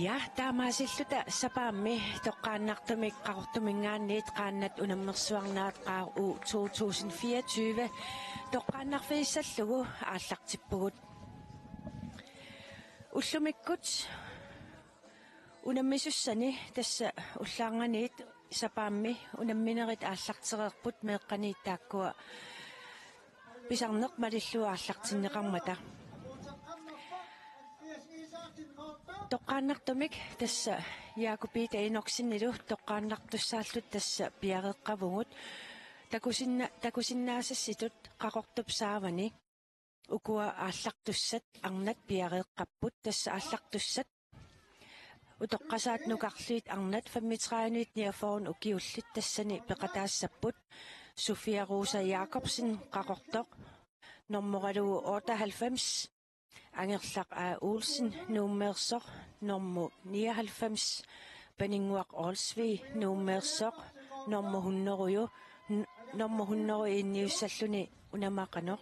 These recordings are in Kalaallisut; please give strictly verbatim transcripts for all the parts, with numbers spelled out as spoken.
Ja, taamaasilluta sapaammi toqqaannartumik Qaqortuminngaanniit qaannat unammersuarnerat Qaarooq U to tusind fireogtyve toqqaannarfigissallugu aallartippugut. Ullumikkut unammisussani tassa ullaarnganiit sapaammi unamminerit aallartereerput meeqqaniit taakkua pisarneq malillugu aallartinneqarmata. Toqqaannartumik tassa Jakob Ida Enoksenilu toqqaannartussaalluta tassa piareeqqavugut takusinna-, takusinnaasassitut Qaqortup saavani. Ukua aallartussat arnat piareeqqapput, tassa aallartussat utoqqasaat nukarliit arnat femogtredive niogfyrre ukiullit tassani peqataassapput: Sofia Rosa Jakobsen, Qaqortoq, normoralugu otteoghalvfems, Angerlaq A. Olsen, Nuummeersoq, normu nioghalvfems, Paninnguaq Olsvig, Nuummeersoq, normu hundrede, n-, normu hundrede enniussalluni unamaqanoq,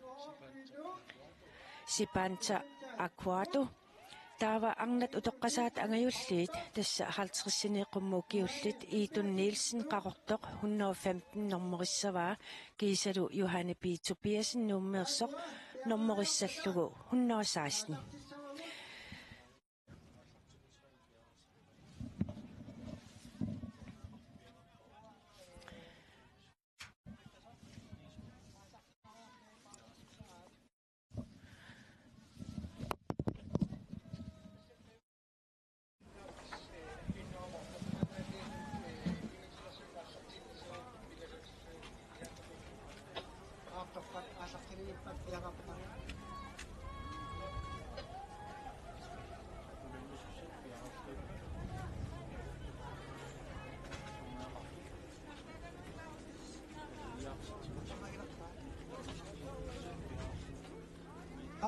Sipanta Aquato. Taava arnat utoqqasaat angajulliit, tassa halvtredsini qummut ukiullit: Idun Nielsen, Qaqortoq, hundrede femten, normorissavaa, kiisalu Johanne P. Tobiassen, Nuummeersoq, normorissallugu hundrede seksten.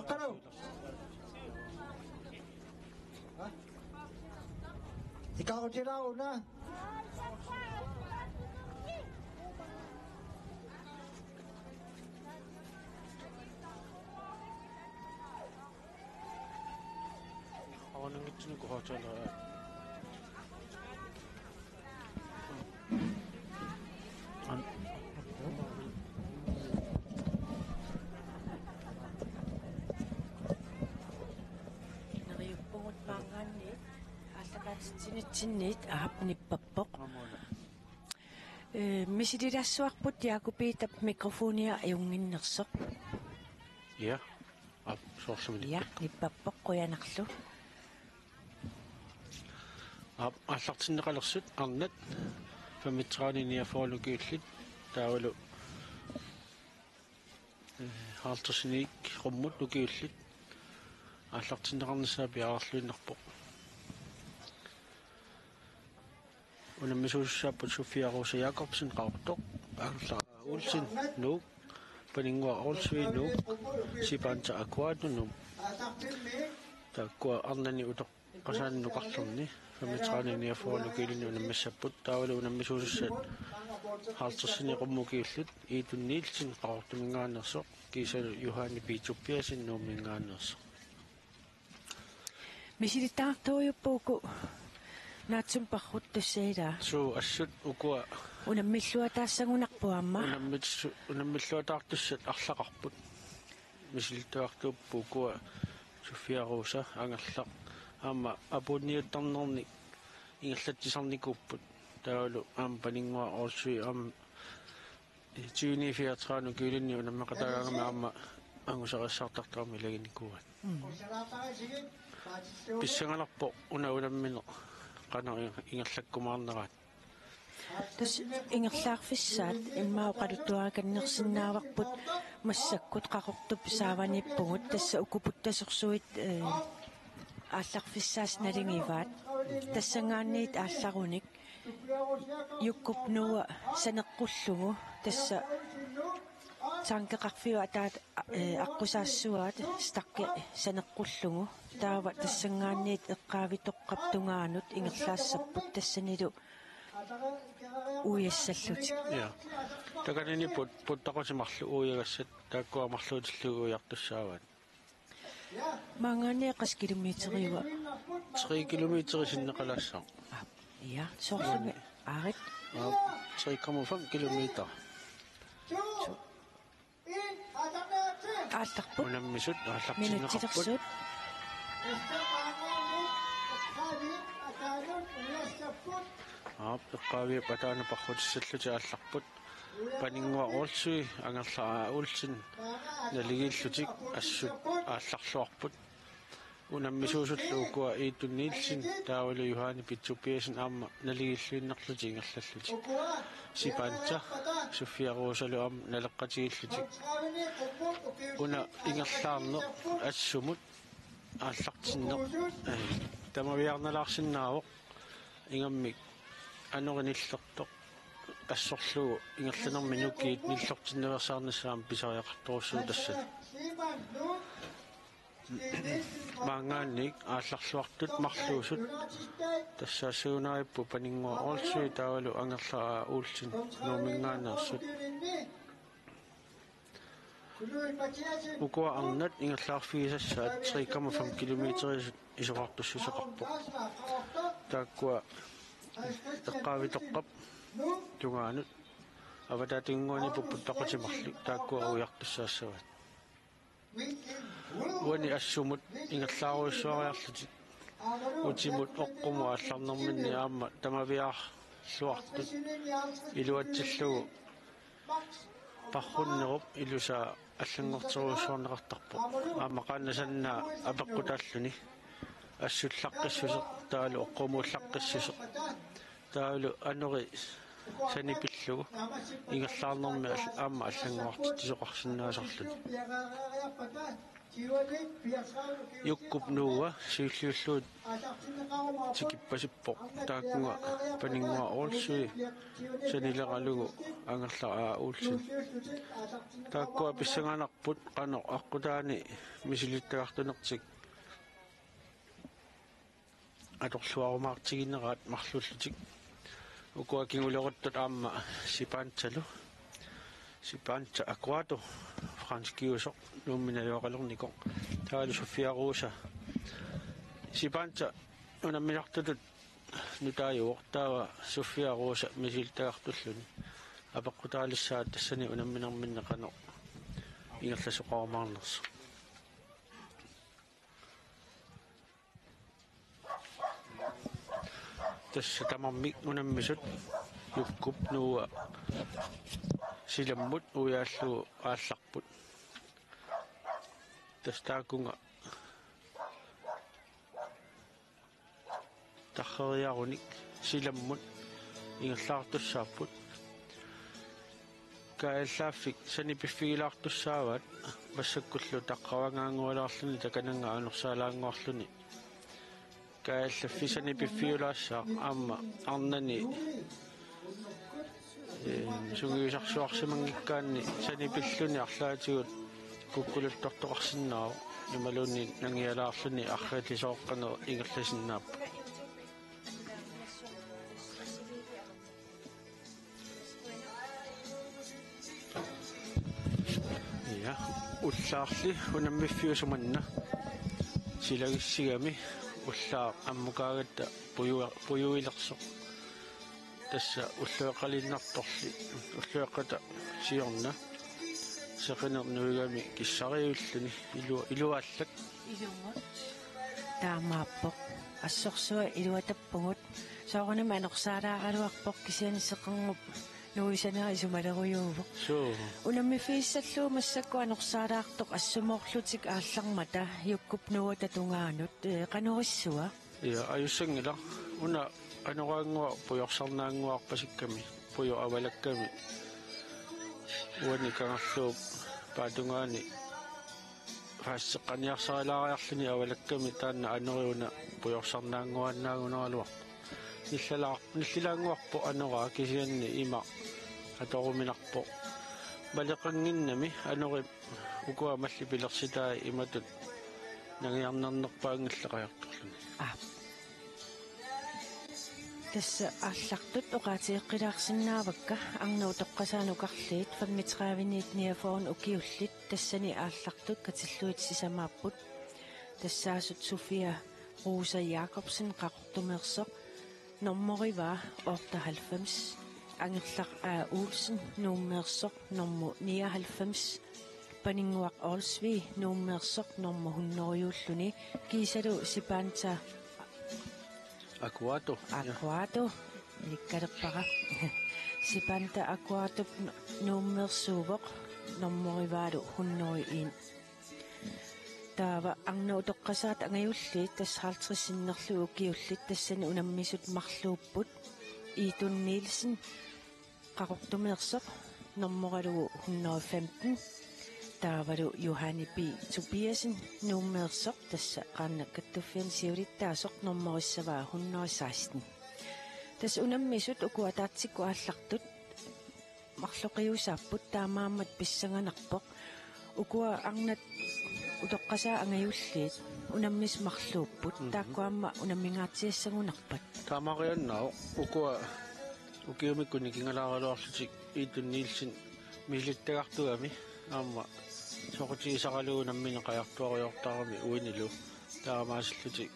Aqqalu. Ha? Ikaarutilaaruna. Avanangitsunik kuhaatsaalera. An-, Neriuppugut maanngaanniit aallakaatitsinitsinniit, aap, nippappoq. Ee, misililaassuarput Jakob Idap mikrofonia ajunnginnersoq. Ja, aap, soorlumi. Ja, nippappoq. Nippappoq, qujanarlu. Aap, aallartinneqalersut arnat femogtredive niogfyrre ukiullit taavalu, ee, halvtredsini qummut ukiullit aallartinneqarnissaa piareerluinnarpoq. Unammisuusussaapput Sofia Rosa Jakobsen, Qaqortoq, Angerlaq Olsen, Nuuk, Paninnguaq Olsvig, Nuuk, Sipanta Aquato, Nuuk. Taakkua arnani utoqqasaani nukarlerni femogtredive niogfyrre ukiulinni unammissapput, taavalu unammisuusussat halvtredsini qummut ukiullit: Idun Nielsen, Qaqortuminngaanneersoq, kiisalu Johanne P. Tobiassen, Nuumminngaanneersoq. Misilittagartorujuppoq uku naatsumik parruttussat, ilaa? Suu, assut ukua. Unammilluataassagunarpoq aamma. Unammitsu-, unammilluataartussat arlaqarput. Misilittagartuupput ukua Sofia Rosa, Angerlaq, aamma apuunniuttarnernik ingerlatsisarnikuupput. Taavalu aamma Paninnguaq Olsvig aamma tyveni fireogtredive ukiulinni unammeqataagaangami aamma angusaqassartartarami ilaginikuuaat. Mm. Pissanganarpoq una unammineq qanoq ingerlakkumaarneraat. Tassa ingerlaarfissaat immaqa oqaluttuarikannersinnaavarput, massakkut Qaqortup saavaniippugut, tassa uku puttasorsuit, ee, aallarfissaasut nalingivaat. Tassanngaanniit aallarunik Jukkup Noah saneqqullugu, tassa tankeqarfiup ataata, ee, aqqusaassavaat Staki saneqqullugu. Taava tassanngaanniit eqqaavitoqqap tungaanut ingerlaassapput tassanilu uiassallutik. Ja. Takanani put-, puttaqutimarlu uiagassat taakkua marluutillugu uiartussaavaat. Maanngaanniit qassit kilometeriua? Tre kilometeri sinneqalaassaaq. Aa, ja, soorlumi aarit. Aa, tre komma fem kilometer. Aallarput. Unammisut aallartinneqarput. Minutsilersut. Aap, eqqaaviup ataanut parrutissallutik aallarput. Paninnguaq Olsvig, Angerlaq A. Olsen naligiillutik assut aallarluarput. Unammisuusullu ukua Idun Nielsen taavalu Johanne Pitt Tobiassen aamma naligiilluinnarlutik ingerlallutik. Sipanta Sofia Rosalu aamma naleqqatigiillutik. Una ingerlaarneq assumut aallartinneq, eh, tamaviaarnalaarsinnaavoq. Ingammik anori nillertoq assorlugu ingerlanermi nukiit nillortinnaveersaarnissaat aamma pisariaqartorujussuuvoq tassa. Maanngaanniit aallarluartut marluusut tassaassagunarparput Paninnguaq Olsvig taavalu Angerlaq A. Olsen Nuumminngaanneersut. Ukua arnat ingerlaarfigisassaat tre komma fem kilometerisut isorartussuseqarpoq. Taakkua eqqaavitoqqap tungaanut avataatinnguaniippugut taqutit marluk, taakkua ujartussaassavaat. Uani assumut ingerlaarujussuariarlutik utimut oqqumut aallarnerminni aamma tamaviaarluartut iluatsillugu parrunnerup ilusaa allanngorterujussuarneqartarpoq. Aamma qaannat sannaat apeqqutaalluni assullaqqissuseq taavalu oqqumuullaqqissuseq. Taavalu anori sani pillugu ingerlaarnermi al-, aamma allanngorartitsisoqarsinnaasarluni. Jukkup Noah siulliullugu tikippasippoq, taakkununnga Paninnguaq Olsvig sanileralugu Angerlaq A. Olsen. Taakkua pissanganarput qanoq aqqutaani misilittagartunertik atorluarumaartigineraat marluullutik. Ukua kinguleruttut aamma Sipantalu. Sipanta Aquato, franskiusoq, Nuummi najugaqalernikoq. Taavalu Sofia Rosa. Sipanta unammisartutut nutaajuvoq, taava Sofia Rosa misilittagartulluni apeqqutaalissaat tassani unamminerminni qanoq ingerlasoqarumaarnersoq. Tassa tamarmik unammisut Jukkup Noah silammut uiaallugu aallarput. Tassa taakunga tarreriarunik silammut ingerlaartussaapput. Kaajallaaffik sani piffigilaartussaavaat, massakkullu taqqavangaanngualaarluni takanannga anorsaalaannguarluni. Kaajallaffik sani piffiulaassaaq aamma arnani, ee, sungiusarsuarsimanngikkaanni sani pilluni arlaatigut kukkuluttortoqarsinnaavoq imaluunniit nangialaarluni arriillisooqqaneq ingerlasinnaapput. Ja, ullaarli unammiffiusoq manna silagissigami ullaaq ammukaagatta puju-, pujuilersoq. Tassa ulloqeqqaliinnartorli, ulloqeqqata siorna seqineq nuigami kissariulluni ilu-, iluaallak. Ilumut. Taamaappoq. Assorsuaq iluatappugut. Soorunami anorsaalaaraluarpoq kisianni seqernup nuisanera isumalerujuuvoq. Suu. Unammiffigissallugu massakkut anorsaalaartoq assumoorlutik aallarmata Jukkup Noahta tungaanut, ee, qanorissua? Ja, ajussanngilaq. Una anoraannguaq pujorsarnaannguarpasikkami, pujoq avalakkami. Uani kangerluup paatungaani faaseqqaniarsarilaariarluni avalakkami taanna anori una pujorsarnaannguaannaagunaraluarpoq. Nillalaar-, nillilaannguarpoq anoraa kisianni ima atoruminarpoq. Maleqannginnami anori ukua mallit pilersitai imatut nangiarnarnerpaanngillat qajartorluni. Aap. Tassa aallartut oqaatigeqqilaarsinnaavakka, arnat utoqqasaat nukarliit femogtredive-niit niogfyrre ukiullit tassani aallartut katillugit sisamaapput. Tassaasut Sofia Rosa Jacobsen Qaqortumeersoq, nummerivaa otteoghalvfems. Angerlaq A. Olsen Nuummeersoq, nummer nioghalvfems. Paninnguaq Olsvig Nuummeersoq, nummer hundredejuulluni. Kiisalu Sipanta Akuato. Ja. Akuato. Ilikkalerpara. Sipanta Akuato Nuummeersuuvoq, nummerivaalu hundrede og en. Taava arnat utoqqasaat angajulliit, tassa halvtreds sinnerlugit ukiullit, tassani unammisut marluupput: Idun Nielsen Qaqortumeersoq, nummeralugu hundrede og femten. Taavalu Johanne B. Tobiassen Nuummeersoq, tassa Qaannat Kattuffianni siulittaasoq, nummerissavaa hundrede og seksten. Tassa unammisut ukua ataatsikkut aallartut marloqiusaapput, taamaammat pissanganarpoq. Ukua arnat utoqqasaat angajulliit unammisut marluupput. Mhm. Taakku aamma unammingaatsiassagunarpat? Taamaariunnaavoq, ukua ukiumikkut nikingalaaraluarlutik Idun Nielsen misilittagartugami aamma soqutigisaralugu nammineq qajartuariartarami uinilu, taamaasillutik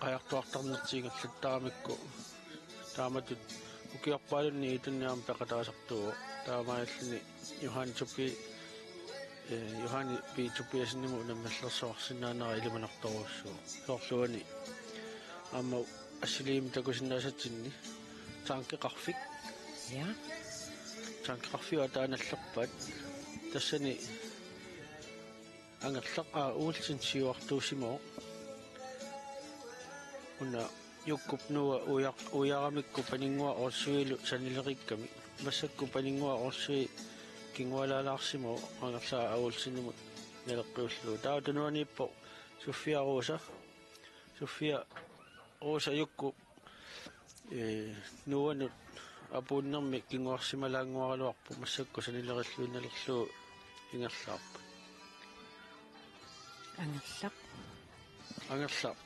qajartuartarnertik ingerlattaramikku. Taamatut ukiorpaalunni Idunni aamma peqataasartuuvoq. Taamaalilluni Johan Tobi-, eh, Johan B. Tobiassenimut unammerlersuarsinnaanera ilimanartorujussuuvoq. Soorlu uani aamma assiliimi takusinnaasatsinni tankeqarfik. Ja. Tankeqarfiup ataa nallerpaat. Tassani Angerlaq A. Olsen siuartuusimavoq. Una Jukkup Noah uja-, ujaramikku Paninnguaq Olsvigilu sanilerikkami. Massakkut Paninnguaq Olsvig kingualaalaarsimavoq Angerlaq A. Olsenimut naleqqiullugu. Taava tunuaniippoq Sofia Rosa. Sofia Rosa Jukkup, ee, Noahnut apuunnermi kinguarsimalaannguaraluarpoq, massakkut sanilerilluinnalerlugu ingerlaarput. Angerlaq. Angerlaq.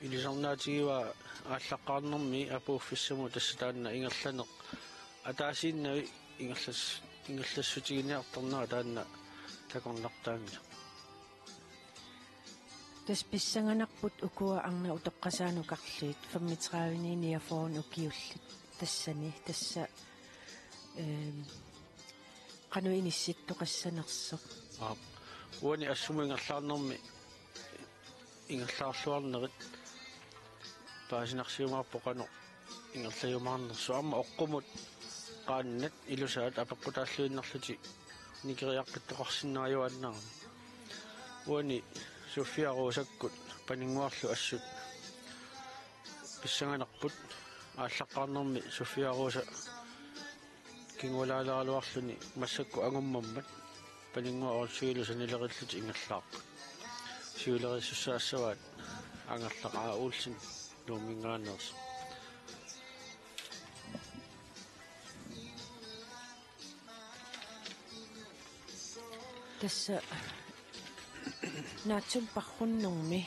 Ilisarnaatigivaa aallaqqaarnermi apuuffissamut, tassa taanna ingerlaneq ataasiinnavik ingerlas-, ingerlassutiginiartarnera taanna takornartaanngilaq. Tassa pissanganarput ukua arnat utoqqasaanut karliit, femogtredive-niit niogfyrre ukiullit tassani, tassa, ehm, qanoq inissittoqassanersoq. Aap. Uani assumut ingerlaarnermi ingerlaarluarnerit paasinarsiumaarpoq qanoq ingerlajumaarnersoq. Aamma oqqumut qaannat ilusaat apeqqutaalluinnarlutik nikeriaqqittoqarsinnaajuaannarami. Uani Sofia Rosakkut Paninnguarlu assut pissanganarput, aallaqqaarnermi Sofia Rosa kingualaaleraluarluni massakkut angummammat Paninnguaq Olsvigilu sanilerillutik ingerlaarput. Siuleriisussaassavaat Angerlaq A. Olsen Nuumminngaanneersoq. Tassa naatsumik paarrunnermi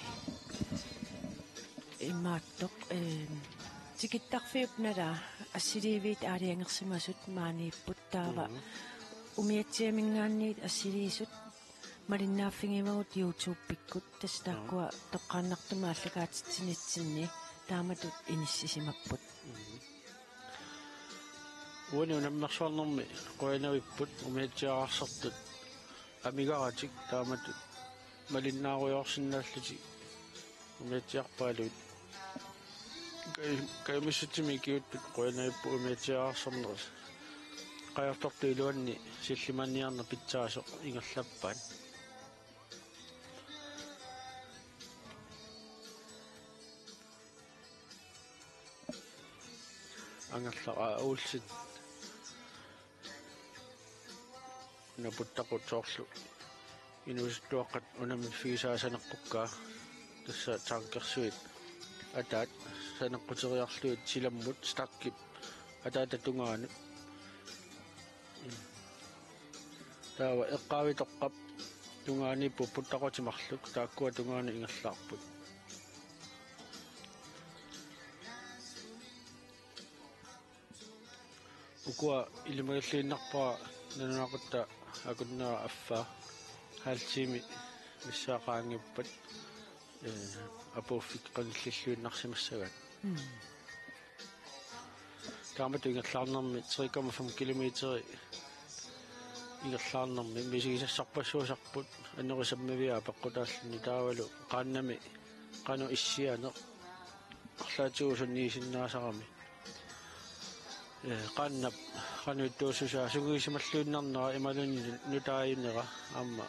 imaattoq, ehm, tikittarfiup nalaa assiliiviit aalajangersimasut maaniipput, taava Mhm. umiatsiaminngaanniit assiliisut malinnaaffigivagut YouTube-ikkut, tassa Nå. taakkua toqqaannartumik aallakaatitsinitsinni taamatut inissisimapput. Mhm. Uani unammersuarnermi qujanavipput umiatsiaararsortut amigaratik taamatut malinnaarujoorsinnaallutik umiatsiarpaaluit. Kaj-, kajumissutsimik ikiuuttut qujanavipput umiatsiaararsorneq qajartortut iluanni sillimaanniarneq pitsaasoq ingerlappaat. Angerlaq A. Olsen. Una puttaqut soorlu inuusuttuaqqat unammiffigisaat saneqqukkaa, tassa tankersuit ataat saneqquteriarlugit silammut stakkip ataata tungaanut. Taava eqqaavitoqqap tungaaniipput puttaqutit marluk, taakkua tungaanut ingerlaarput. Ukua ilimagilluinnarpara nalunaaqutaq akunnera affaa halv time missaaqaanngippat, ee, apuuffik qanillilluinnarsimassagaat. Mm. Taamatut ingerlaarnermi tre komma fem kilometer ingerlaarnermi misigisassarpassuusarput anorisammivia apeqqutaalluni taavalu qaannami qanoq issianeq arlaatigut sunniisinnaasarami. Ee, qaannap qanoq ittuussusaa sungiusimalluinnarnera imaluunniit nutaajunera aamma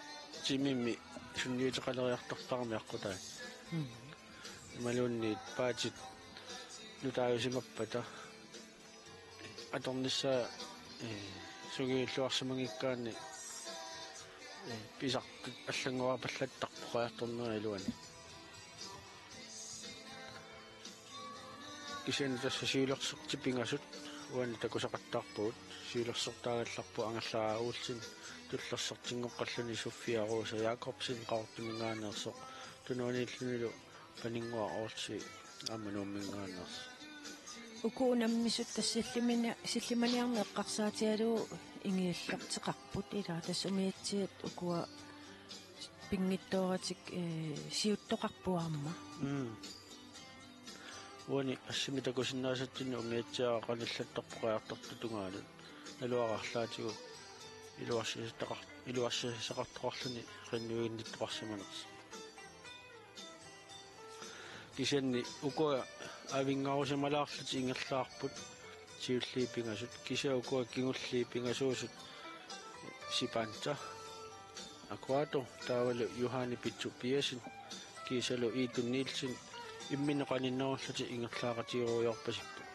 timimi sunniuteqaleriartortarami aqqutaani. Mm. Imaluunniit paatit nutaajusimappata atornissaa, ee, sungiulluarsimanngikkaanni, ee, pisartut allanngorapallattarpoq qajartornera iluani. Kisianni tassa siulersortit pingasut uani takusaqattaarpugut. Siulersortaagallarpoq Angerlaaq Olsen, tullersortinngoqqalluni Sofia Rosa Jacobsen, Qaqortuminngaanneersoq, tunuaniillunilu Paninnguaq Olsen aamma Nuumminngaanneersoq. Uku unammisut tassa sillimani-, sillimaniarneq eqqarsaatigalugu ingiallerteqarput, ilaa, tassa umiatsiat ukua pinngitsooratik, ee, siuttoqarput aamma. Mm. Uani assimi takusinnaasatsinni umiatsiaq qanillattarpoq qajartortut tungaanut. Naluara arlaatigut iluarsisassaqar-, iluarsisassaqartoqarluni qinnuiginnittoqarsimanersoq. Kisianni ukua avinngarusimalaarlutik ingerlaarput siulliit pingasut. Kisianni ukua kingulliit pingasuusut Sipanta Aquato taavalu Juhani Pitsu Piasin kiisalu Iitun Nielsen imminnut qaninnerullutik ingerlaaqatigerujoorpasipput.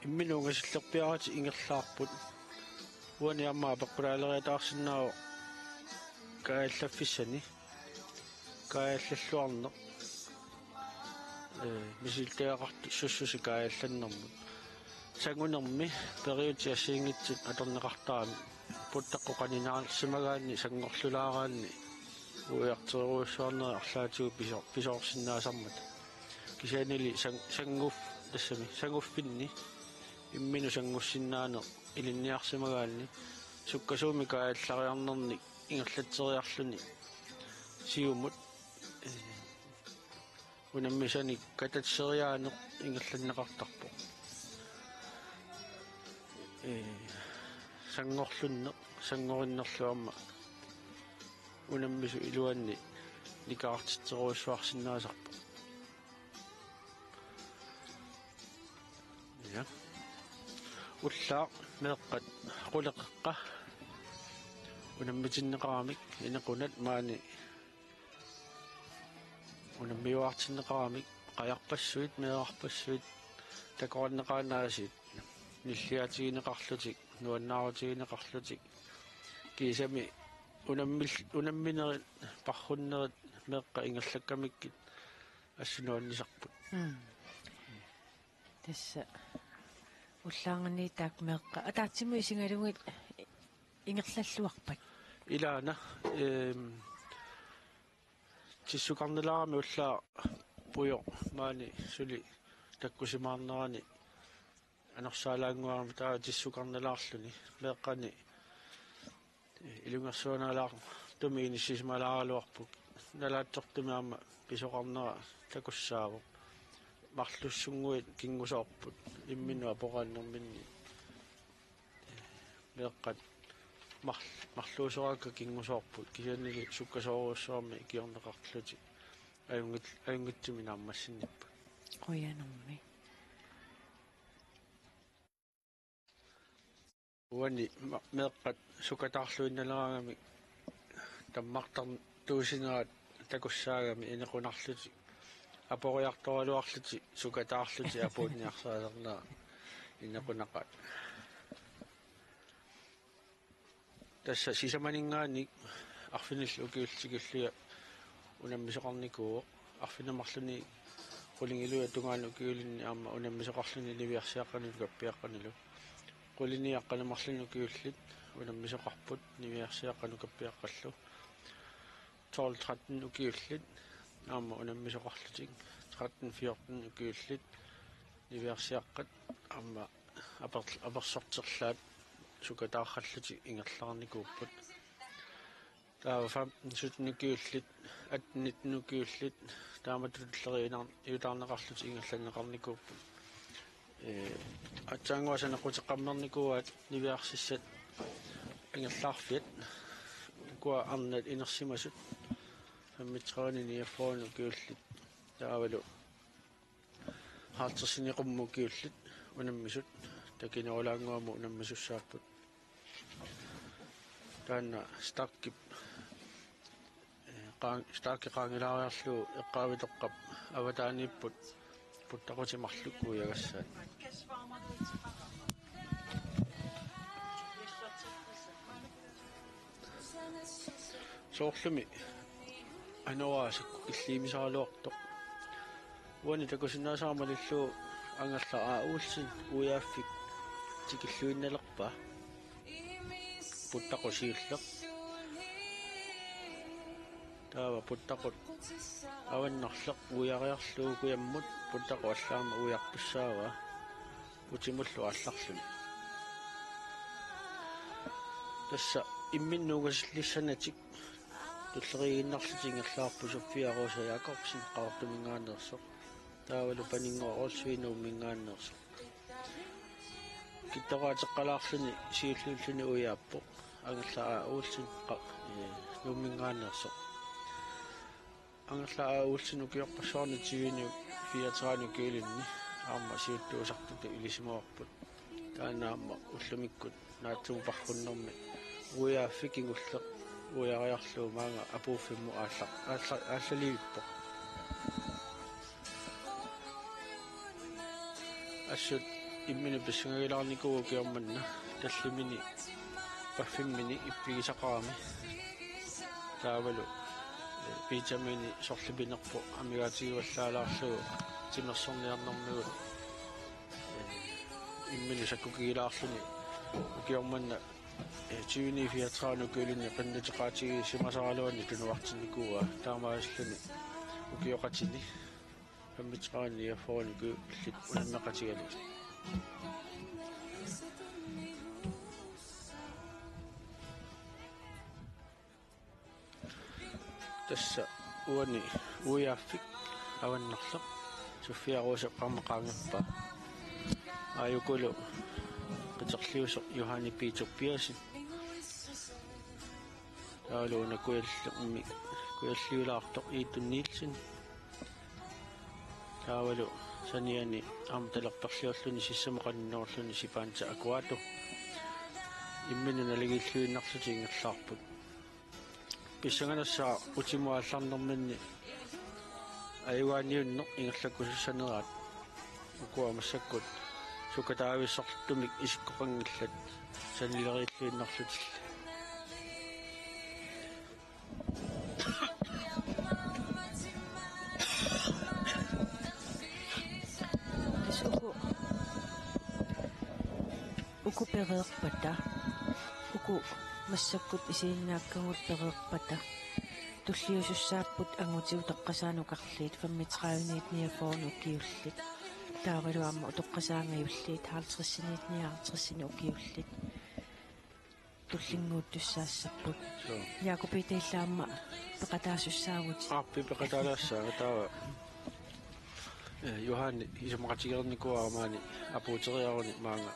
Imminut ungasillerpiaratik ingerlaarput. Uani aamma apeqqutaaleriataarsinnaavoq kaajallaffissani. Kaajallalluarneq, ee, misilittagaqartussuussuseq kaajallannermut. Sangunermi periutsit assigiinngitsut atorneqartarami puttaqqut qaninaarsimagaanni sanngorlulaaraanni uiarterujussuarneri arlaatigut piso-, pisoorsinnaasarmata. Kisiannili sang-, sanguff-, tassami, sanguffinni imminut sanngussinnaaneq ilinniarsimagaanni sukkasuumik kaajallariarnernik ingerlatseriarluni siumut, ee, unammisanik katatseriaaneq ingerlanneqartarpoq. Ee, sanngorlunneq, sanngorinnerlu aamma unammisut iluanni nikerartitserujussuarsinnaasarpoq. Ja. Ullaaq meeqqat quleqeqqa unammitinneqaramik Inequnat maani unammiuaartinneqaramik qajarpassuit, meerarpassuit takoranneqaannaasiit nilliaatigineqarlutik, nuannaarutigineqarlutik. Kiisami unammil-, unamminerit, parrunnerit meeqqat ingerlakkamikkit assut nuannisarput. Mm. Tassa ullaarnganiit taakku meeqqat ataatsimut isigalugit ingerlalluarpat? Ilaana, ehm, tissukarnalaarami ullaaq pujoq maani suli takkusimaarnerani anorsaalaannguarami taava tissukarnalaarluni meeqqani ilungersunalaartumik inissisimalaaraluarput. Nalaatsortumik aamma pisoqarnera takussaavoq. Marlussunnguit kingusoorput imminnut aporaannerminni. Meeqqat mar-, marluusoraakka kingusoorput, kisiannili sukkasoorujussuarmik ikiorneqarlutik. Ajunngit-, ajunngitsumik naammassinnipput. Qujanarmi. Uani ma-, meeqqat sukataarluinnaleraangamik tammartartuusinerat takussaagami Inequnarlutik aporiartoraluarlutik sukataarlutik apuunniarsarisarnerat Inequnaqaat. Tassa sisamaninngaanniit arfinillit ukiullit tikillugu unammisoqarnikuuvoq. Arfineq-marlunut qulingiluat tungaanut ukiulinni aamma unammisoqarluni niviarsiaqqanut nukappiaqqanilu. Qulinit aqqaneq-marlunut ukiullit unammisoqarput niviarsiaqqat nukappiaqqallu. Tolv tretten ukiullit aamma unammisoqarlutik. Tretten fjorten ukiullit niviarsiaqqat aamma aper-, apersorterlaat sukataarallutik ingerlaarnikuupput. Taava femten sytten ukiullit, atten nitten ukiullit, taamatut tulleriiginar-, -iutaarneqarlutik ingerlanneqarnikuupput. Ee, aatsaannguaq saneqquteqqammernikuuaat niviarsissat ingerlaarfiat, ukua arnat inersimasut, femogtredive niogfyrre ukiullit, taavalu halvtredsini qummut ukiullit unammisut, takinerulaannguamut unammisussaapput. Taanna Starkip, ee, qaa-, Starki qaangilaariarlugu eqqaavitoqqap avataaniipput puttaqutit marluk uiagassaat. Soorlumi Anoraa sakkukilliimisaraluartoq. Uani takusinnaasara malillugu Angerlaq A. Olsen uiaaffik tikilluinnalerpaa. Puttaqut siulleq. Taava puttaqut avannarleq uiariarlugu kujammut puttaqut allaammat uiarpassaavaa utimullu aallarluni. Tassa imminnut ungasillissanatik tulleriiginnarlutik ingerlaarput Sofia Rosa Jakobsen Qaqortuminngaanneersoq. Taavalu Paninnguaq Olsvig Nuumminngaanneersoq. Kittoqaateqqalaarluni siulliulluni uiaappoq Angerlaq A. Olsen qa-, ee, Nuumminngaanneersoq. Angerlaq A. Olsen ukiorpassuarni tyveni fireogtredive ukiulinni aamma siuttuusartutut ilisimavarput. Taanna aamma ullumikkut naatsumik paarrunnermi uiaaffik kingulleq uiariarlugu maanga apuuffimmut aalla-, aalla-, aallaliivippoq. Assut imminut pissangagilaarnikuuvoq ukioq manna tallimini paffimmini ippigisaqarami. Taavalu, ee, Benjamini sorlipinerpoq amigaatigivallaalaarlugu timersorniarnermigut, ee, imminut sakkukigilaarluni ukioq manna, ee, tyveni fireogtredive ukiulinni qinnuteqaatigisimasaraluanni tunuartinnikuuaa, taamaalilluni ukioqatini femogtredive niogfyrre ukiullit unammeqatigalugit. Tassa uani uiaaffik avannarleq Sofia Rosep aamma qaangerpaa. Aajukulu qiterliusoq Johanne P. Tobiassen. Taavalu una kujallermi kujalliulaartoq Idun Nielsen. Taavalu saniani aamma talerperliorluni sissamut qaninnerulluni Sipanta Akuato. Imminut naligiilluinnarlutik ingerlaarput. Pissanganassaaq utimut aallarnerminni ajugaaniunneq ingerlakkusussaneraat. Ukua massakkut sukataavissortumik isikkoqanngillat sanileriilluinnarlutillu. Tassa uku, uku pereerpata, uku massakkut isiginnaakkagut pereerpata, tulliusussaapput angutit utoqqasaat nukarliit femogtredive niogfyrre ukiullit. Taavalu aamma utoqqasaat angajulliit halvtredsini nioghalvtredsini ukiullit. Tullinnguuttussaassapput. Suu. Jakob, ila aamma peqataasussaavutit. Aap, peqataalaassaanga taava. Ee, Johanne isumaqatigereernikuuara maani apuuteriaruni maanga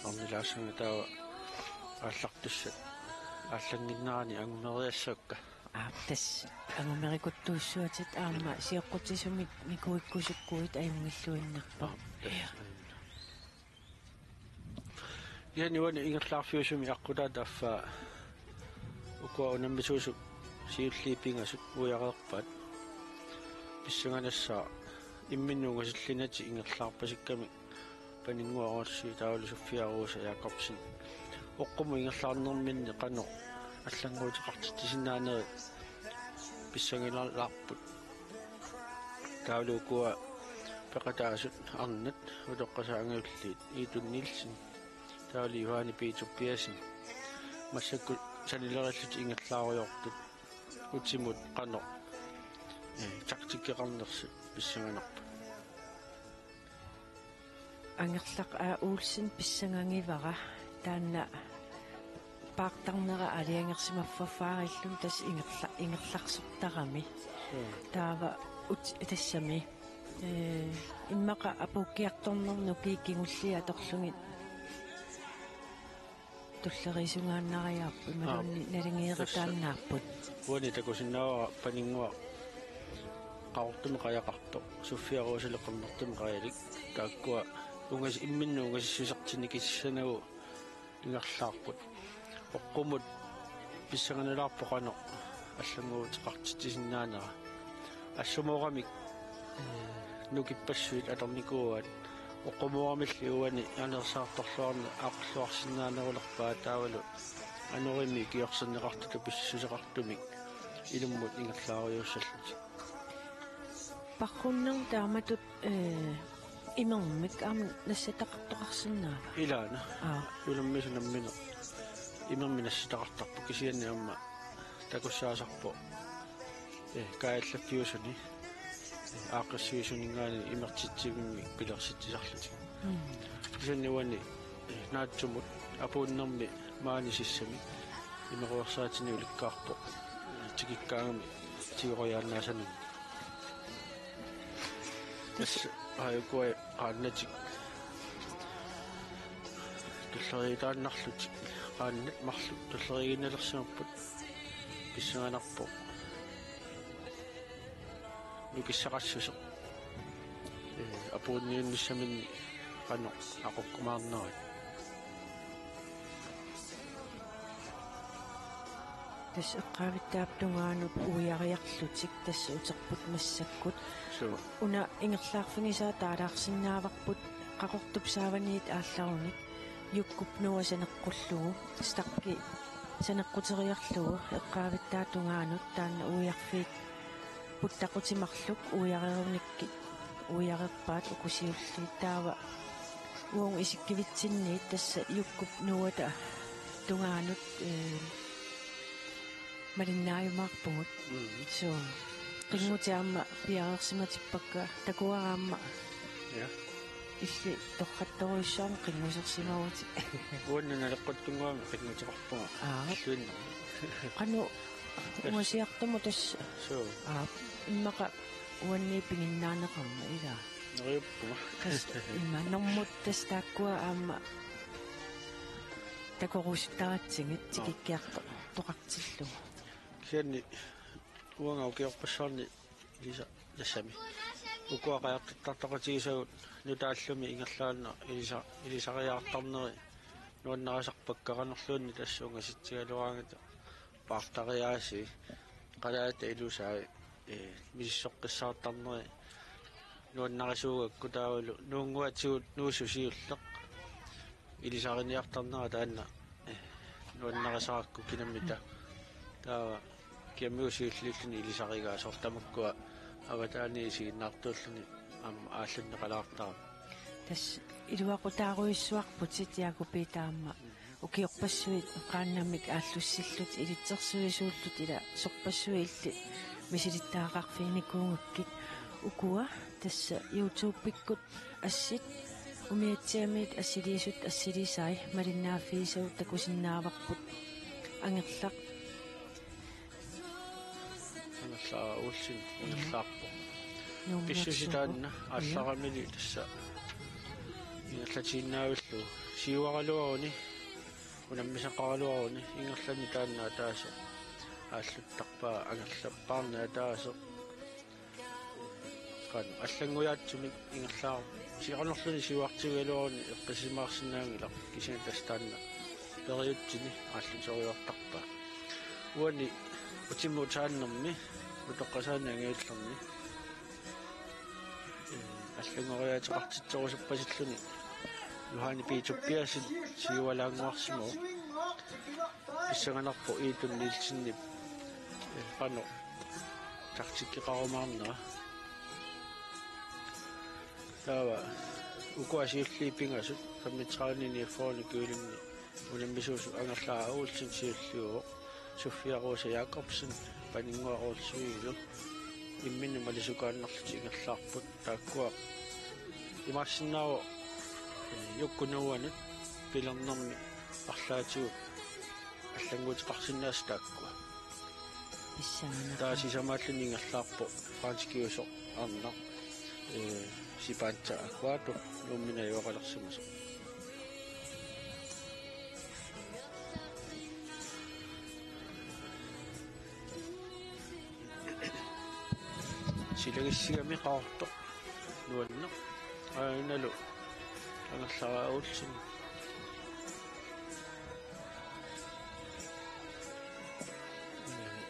ornilaassanga taava aallartussat aallannginnerani angumeriassavakka. Aap, tassa angumerikuttuussuatit aamma sioqqutisumik nikuikkusukkuit ajunngilluinnarpoq. Aap, tassa. Uani ingerlaarfiusumi aqqutaata affaa ukua unammisuusut siulliit pingasut uiareerpaat. Pissanganassaaq imminnut ungasillinatik ingerlaarpasikkamik Paninnguaq Olsvig taavalu Sofia Rosa Jakobsen. Oqqumut ingerlaarnerminni qanoq allannguuteqartitsisinnaanerit pissangilaarput. Taavalu ukua peqataasut arnat utoqqasaat angajulliit Idun Nielsen taavalu Johanne P. Tobiassen. Massakkut sanileriillutik ingerlaarujoortut utimut qanoq, ee, taktikkeqarnersut pissanganarput. Angerlaq A. Olsen pissangagivara Taanna paartarnera aalajangersimaffaarillugu tassa ingerla-, ingerlarsortarami. Taava ut-, tassami. Ee, immaqa apuukkiartornernut kingulliit atorlugit tulleriisungaannariaapput imaluunniit naligiinnartaapput. Uani takusinnaavara Paninnguaq Qaqortumi qajaqartoq, Sofia Rosalip qernertumi qajalik. Taakkua ungas-, imminnut ungasissusertik nikissanagu ingerlaarput. Oqqumut pissanganalaarpoq qanoq allannguuteqartitsisinnaanera. Assumooramik, ee, nukippassuit atornikuuaat. Oqqumooramilli uani anersaartorluarneq aqqusinnaanerulerpaa taavalu anorimi ikiorserneqartutut pissuseqartumik ilummut ingerlaarujuussallutik. Parrunnermi taamatut, ee, imermik aamma nassataqartoqarsinnaava? Ilaana. Aa. Unammisut nammineq imermik nassataqartarpoq kisianni aamma takussaasarpoq, ee, kaajallaffiusuni, ee, aaqqissuisuninngaanniit imertitsivimmik pilersitsisarlutik. Mm. Kisianni uani, ee, naatsumut apuunnermi maani sissami imeruersaatini ulikkaarpoq, ee, tikikkaangami tigoriaannaasanani. Tassa aajukua qaannatik tulleriiaannarlutik, qaannat marluk tulleriiaannalersimapput, pissanganarpoq nukissaqassuseq, ee, apuunniunnissaminnik qanoq aqukkumaarnerat. Tassa eqqaavittaap tungaanut uiariarlutik tassa uterput massakkut. Suu. Una ingerlaarfigisaa taalaarsinnaavarput Qaqortup saavaniit aallarunik Jukkup Nuua saneqqullugu, Starki saneqquteriarlugu eqqaavittaap tungaanut taanna uiarfiit puttaqutit marluk uiarerunikkit uiarerpaat uku siulliit taava uagut isikkivitsinniit tassa Jukkup Nuuata tungaanut, ee, malinnaajumaarpugut. Mm. Suu. Qinngutit aamma piareersimatippakka takuara aamma. Ja. Illit torrattorujussuarmik qinngusersimavutit. Uannut naleqquttunnguamik qinnguteqarpunga. Aa. Illuinnarmik. Qanoq ungasiartumut tassa. Suu. Aa, immaqa uannit piginnaaneqarmat ilaa. Neriuppunga. Tassa immaqa normut tassa taakkua aamma takorusuttaratsigit. Aa. Tikikkiartoqartillugu. Kisianni uanga ukiorpassuarni ilisa-, tassami. Ukua qajartortaqatigisagut nutaallumi ingerlaannaq ilisa-, ilisariaartarneri nuannarisarpakka qanorluunniit tassa ungasitsigaluaraangata paartariaasii, qalaata ilusai, ee, misissoqqissaartarneri nuannarisuugakku taavalu nuunnguatigut Nuussut siulleq ilisariniartarnera taanna, ee, nuannarisarakku kinamita. Taava kiammigut siulliulluni ilisarigaa soorlu tamakkua avataani isiginnaartuulluni aamma aallunneqalaartarami. Tassa iluaqutaarujussuarputit Jakob taama. Ukiorpassuit qaannamik aallussillutit ilitsersuisuullutit ila sorpassuit illit misilittagaqarfiginikuugakkit. Ukua tassa YouTube-ikkut assit umiatsiamiit assiliisut assilisai malinnaaffigisagut takusinnaavarput Angerlaq Angerlaq Olsen ingerlaarpoq. Nuummiorsuuvoq. Pissusi taanna aallaramili tassa ingerlatiinnaavillugu. Siuaraluaruni, unammisaqaraluaruni, ingerlanni taanna ataaseq aalluttarpaa, angerlappaarni ataaseq. Qanoq allanngujaatsimik ingerlaar-, siornerluni siuartigigaluaruni eqqissisimaarsinnaanngilaq kisianni tassa taanna periutsini aalluteriartarpaa. Uani utimut saannermi, utoqqasaanni angajullerni, ee, allanngoriaateqartitserusuppasilluni Johanne P. Tobiassen siualaannguarsimavoq. Pissanganarpoq Idun Nielsenip, ee, qanoq taktikkeqarumaarnera. Taava ukua siulliit pingasut femogtredive niogfyrre-ni kyllinni unammisuusut Angerlaq Olsen siulliuvoq, Sofia Rosa Jakobsen Paninnguaq Olsvigilu imminnut malisukaannarlutik ingerlaarput. Taakkua imaassinnaavoq, ee, Jukkup Nuuanut pilernermi Arlaatigut allannguuteqarsinnaasut taakkua. Pissanganaq. Taava sisamaalluni ingerlaarpoq franskiusoq arnaq, ee, Sipanta Aguado Nuummi najugaqalersimasoq. Silagissigami Qaqortoq nuanneq. Aanalu Angerlaq A. Olsen.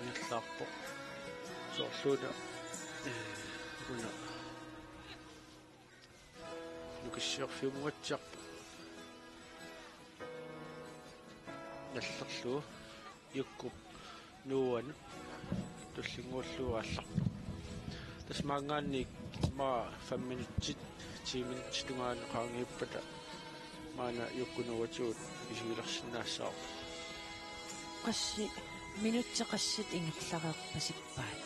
Ingerlaarpoq. Soorluuna, ee, una Nukissiorfiup ungatsiarpoq nallerlugu Jukkup nuuanut tullinnguullugu aallarpoq. Tassa maanngaanniit immaqa fem minutsit, ti minutsit tungaanut qaangiuppata maanna Jukkup nuuatigut isigilersinnaassavarput. Qassit minutsit qassit ingerlareerpasippaat?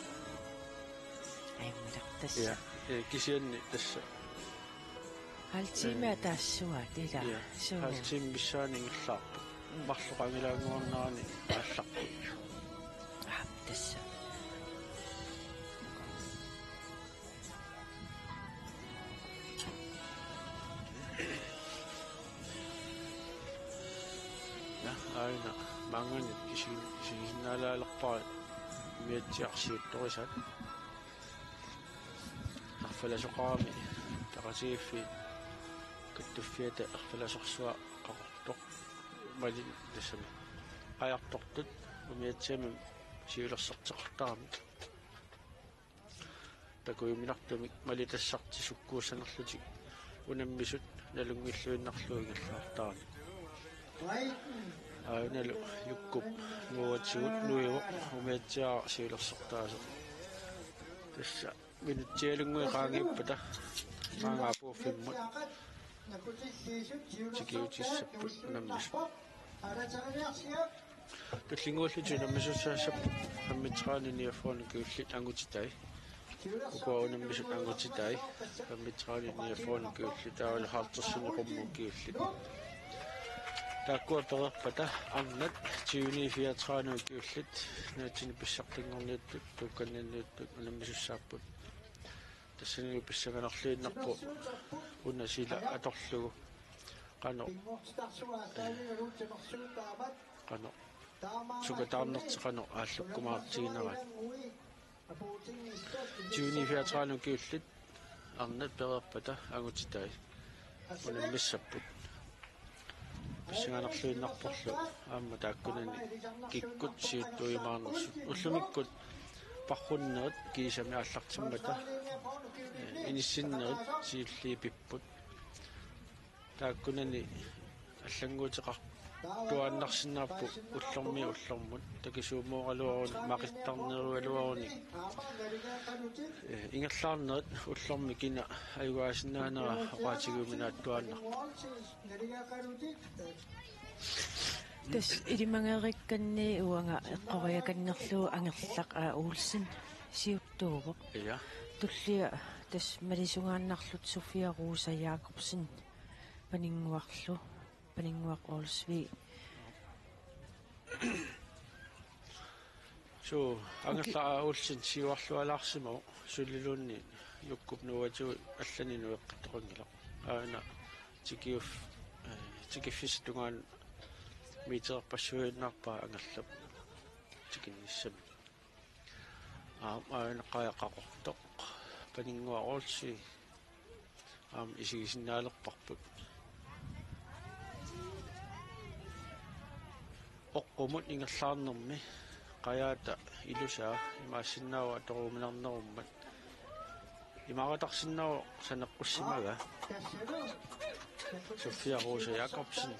Aimmalertassa. Ja, ee, kisianni tassa. Halv time ee, ataassavaat, ilaa? Ja, suu. Halv time missaani ingerlaarpoq. Mm. Marluk qaangilaannguarnerani aallarput. Aap, tassa. Ja, aana maanngaanniit isi-, isigisinnaalaarpara umiatsiaq siuttorisaat. Arfilasoqarami Taqatigiiffiit Kattuffiata arfilasorsuaq Qaqortoq Malin tassami qajartortut umiatsiamik siulersorteqartaramik. Takujuminartumik malitassartik sukkuussanerlutik unammisut nalunngilluinnarlugu ingerlaartaramik. Aanalu Jukkup nuuatigut nuivoq umiatsiaq siulersortaasoq. Tassa minutsialunnguit qaangiuppata maanga apuuffimmut tikiutissapput unammisut. Tullinnguullutik unammisussaassapput femogtredive niogfyrre ukiullit angutitai. Ukua unammisut angutitai femogtredive niogfyrre ukiullit, taavalu halvtredsinik qummut ukiullit. Taakkua pereerpata arnat tyveni fireogtredive ukiullit nunatsinni pissartanngorniuttut tuukkanninniuttut unammisussaapput. Tassanilu pissanganarluinnarpoq una sila atorlugu qanoq, qanoq sukataarnertik qanoq aallukkumaartigineraat. Tyveni fireogtredive ukiullit arnat pereerpata angutitai unammissapput. Pissanganarluinnarporlu aamma taakkunani kikkut siuttuujumaarnersut. Ullumikkut parrunnerit kiisami aallartimmata, ee, inissinnerit siulliit pipput. Taakkunani allannguuteqartuaannarsinnaapput ullormiit ullormut, takisuumooraluarunik, maqittarnerugaluarunik. Ee, ingerlaarnerit ullormi kina ajugaasinnaanera oqaatigiuminaattuaannarpoq. Tassa ilimagereerikkanni uanga eqqoriakannerlugu Angerlaq A. Olsen siuttuuvoq. Ja. Tullia tassa malisugaannarlutik Sofia Rosa Jakobsen Paninnguarlu, Paninnguaq Olsvig. Suu, Angerlaq A. Olsen siuarlualaarsimavoq, suliluunniit Jukkup nuuatigut allanik nueqqittoqanngilaq. Aana tikiuff-, ee, tikiffissap tungaanut metererpassuinnarpaa Angerlap tikinnissamik. Aap, aana qaja Qaqortoq, Paninnguaq Olsvig aamma isigisinnaalerparput. Oqqumut ingerlaarnermi qajaata ilusaa imaassinnaavoq atoruminarnerummat. Imaaqatarsinnaavoq saneqqussimavaa. Sofia Rosa Jakobsen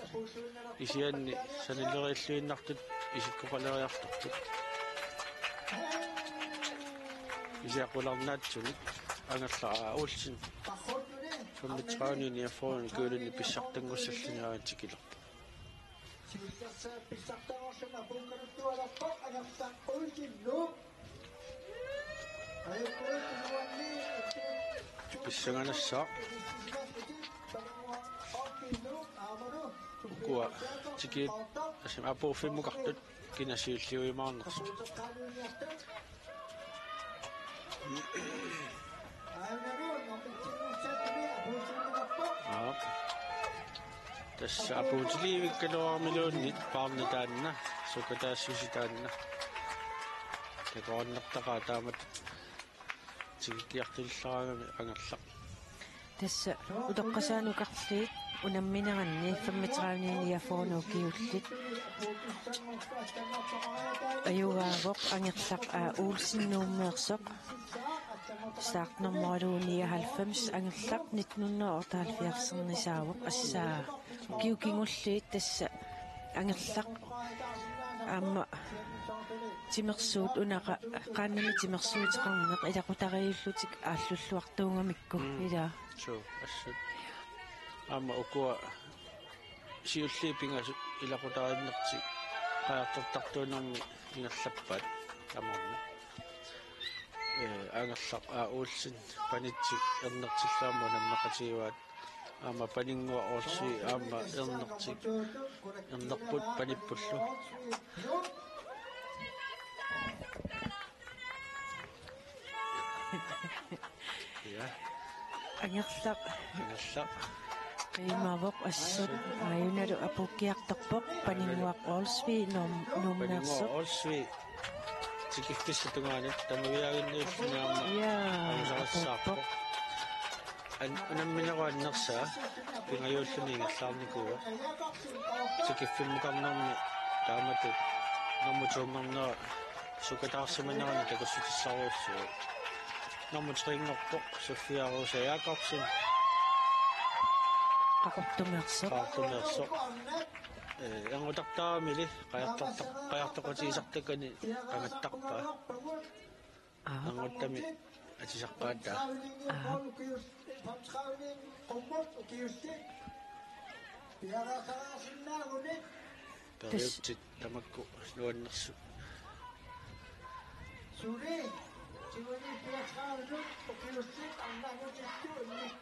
kisianni sanileriilluinnartut isikkoqaleriartortut. Kisianni qularnaatsumik Angerlaq A. Olsen femogtredive niogfyrre ukiulinni pissartanngussalluni aana tikilerpoq. Pissanganassaaq. Uku Tikiit, asim, apuuffimmukartut kina siulliuimaarnersoq. Aap. Tassa apuutilivikkaluaramiluunniit paarnataanna, sukataassusi taanna. Takorannertaqaa taamatut. Tikikkiartuleraangami Angerlaq. Tassa utoqqasaanukarliit unammineranni femogtredive niogfyrre ukiullit. Ajugaavoq Angerlaq A. Olsen Nuummeersoq. Startnummer nioghalvfems Angerlaq nitten hundrede og otteoghalvfjerds-ernisaavoq assaa. Ukiut kingulliit tassa Angerlaq aamma timersuut una qa-, qaannami timersuuteqarneq ilaqutariiullutik aallulluartuugamikku. Mm. Ilaa. Suu, assut. Aamma ukua siulliit pingasut ilaqutariinnertik qajartortartuunermi ingerlappaat tamarmik. Ee, Angerlaq A. Olsen panitsik ernertillugu aamma unammeqatigivaat. Aamma Paninnguaq Olsvig aamma ernertik, ernerput panippullu. Ja. Angerlaq. Angerlaq. Qiimavoq assut. Aajunalu apuukkiartorpoq Paninnguaq Olsvig Nuum-, Nuummeersoq. Paninnguaq Olsvig. Tikiffissap tungaanut tamaviaaginniulluni aamma. Ja, amusaqassaarpoq. An-, unamminerup annersaa pingajuulluni ingerlaarnikuuvoq. Tikiffimmukarnermi taamatut nummer to-nngornera sukataarsimanerani takussutissarujussuuvoq. Nummer tre-nngorpoq Sofia Rosa Jakobsen. Qaqortumeersoq. Qaqortumeersoq. Ee, ernutartaramili qajartortaq-, qajartoqatigisartakkanik qangattarpaa. Aap. Ernuttami atisaqqaartaa. Aap. Periutsit tamakku nuannersut.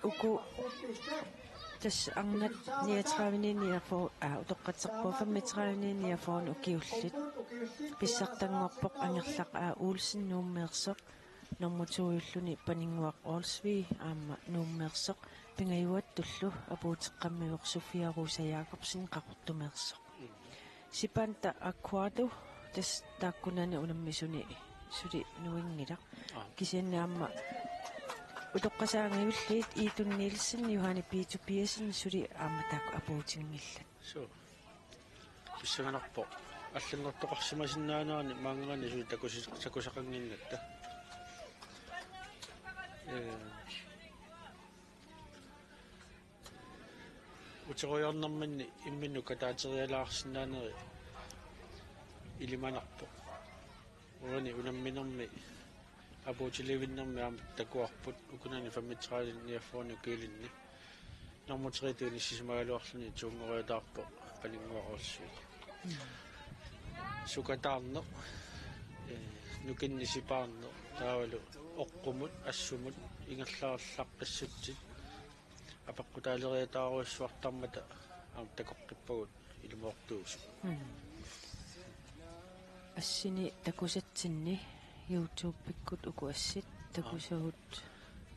Uku tassa arnat niogtredive niogfyrre, aa, utoqqatserput femogtredive niogfyrre ukiullit. Pissartanngorpoq Angerlaq A. Olsen Nuummeersoq, nummer to-julluni Paninnguaq Olsvig aamma Nuummeersoq, pingajuattullu apuuteqqammivoq Sofia Rosa Jakobsen Qaqortumeersoq. Sipanta Aquado, tassa taakkunani unammisuni suli nuinngilaq. Aap. Kisianni aamma utoqqasaangajalliit Idun Nielsen, Johanne P. Tobiassen suli aamma taakku apuutinngillat. Suu. Pissanganarpoq. Allanngortoqarsimasinnaanerani maanngaanniit suli takusi-, takusaqannginnatta. Ee, uterujarnerminni imminnut kataaterialaarsinnaaneri ilimanarpoq. Uani unamminermi apuutilivinnermi aamma takuarput ukunani femogtredive niogfyrre ukiulinni. Nummer tre-tut inissisimagaluarluni to-nngoriataarpoq Paninnguaq Olsvig. Sukataarneq, ee, nukinnik sipaarneq, taavalu oqqumut, assumut ingerlaarlaqqissutsit apeqqutaaleriataarujussuartarmata aamma takoqqippagut ilumoortuusut. Mm. Assini takusatsinni YouTube-ikkut uku assit takusagut.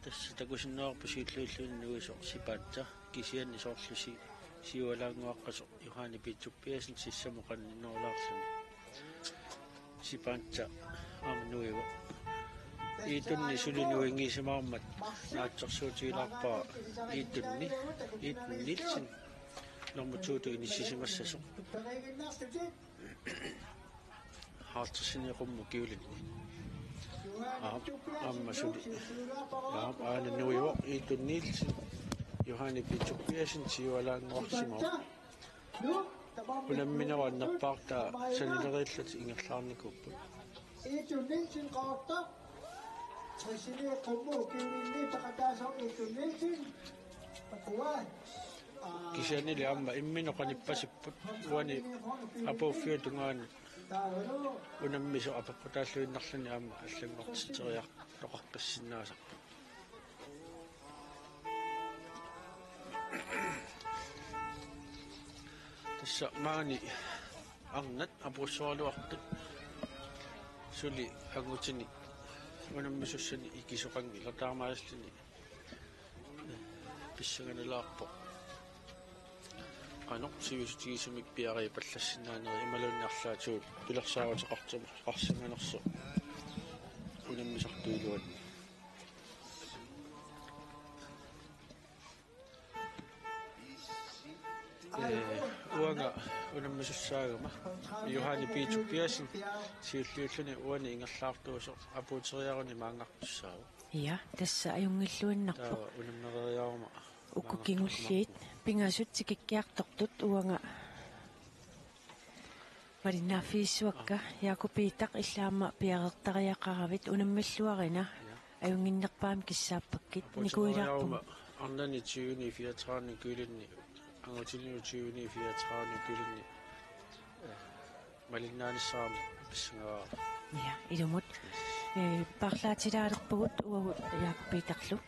Tassa takusinnaavara siulliulluni nuisoq Sipanta, kisianni soorlu si-, siualaannguaqqasoq Johanne P. Tobiassen sissamut qanillinerulaarluni. Sipanta aamma nuivoq. Idunni suli nuinngiisimaarmat naatsorsuutigilaarpara Idunni, Idun Nielsen, nummer to-tut inissisimassasoq. Halvtredsini qummut ukiulinni. Aap, aamma suli. Aap, aana nuivoq Idun Nielsen, Johanne P. Tobiassen siualaannguarsimavoq. Unamminerup annerpaartaa sanileriillatik ingerlaarnikuupput. Idun Nielsen Qaqortoq. Halvtredsini qummut ukiulinni peqataasoq Idun Nielsen. Akua. Kisiannili aamma imminut qanippasipput uani apuuffiup tungaanut unammisoq apeqqutaalluinnarluni aamma allanngortitseriartoqaqqissinnaasarpoq. Tassa maani arnat apuussuaraluartut suli angutini unammisussanik ikisoqanngilaq, taamaasilluni pissanganalaarpoq qanoq sivisutigisumik piareerpallassinnaanerit imaluunniit arlaatigut pilersaaruteqarsimanersoq unammisartut iluanni. Ee, uanga unammisussaagama Johanne P. Tobiassen siulliulluni uani ingerlaartuusoq apuuteriaruni maanngartussaavoq. Ja, tassa ajunngilluinnarpoq. Taava unammereeriaruma uku maanngartussaavoq. Kingulliit pingasut tikikkiartortut uanga malinnaaffigissuakka. Jakob Peter, illit aamma piareertariaqaravit, unammilluarina. Ja. Ajunnginnerpaamik kissaappakkit. Apuuteriaruma nikuilaarput. Arnani tyveni fireogtredive kilinni, angutini tyveni fireogtredive kilinni. Ee, malinnaanissaq aamma pissangavara. Ja, ilumut. Ee, paarlaatilaalerpugut uagut Jakob Peterlu.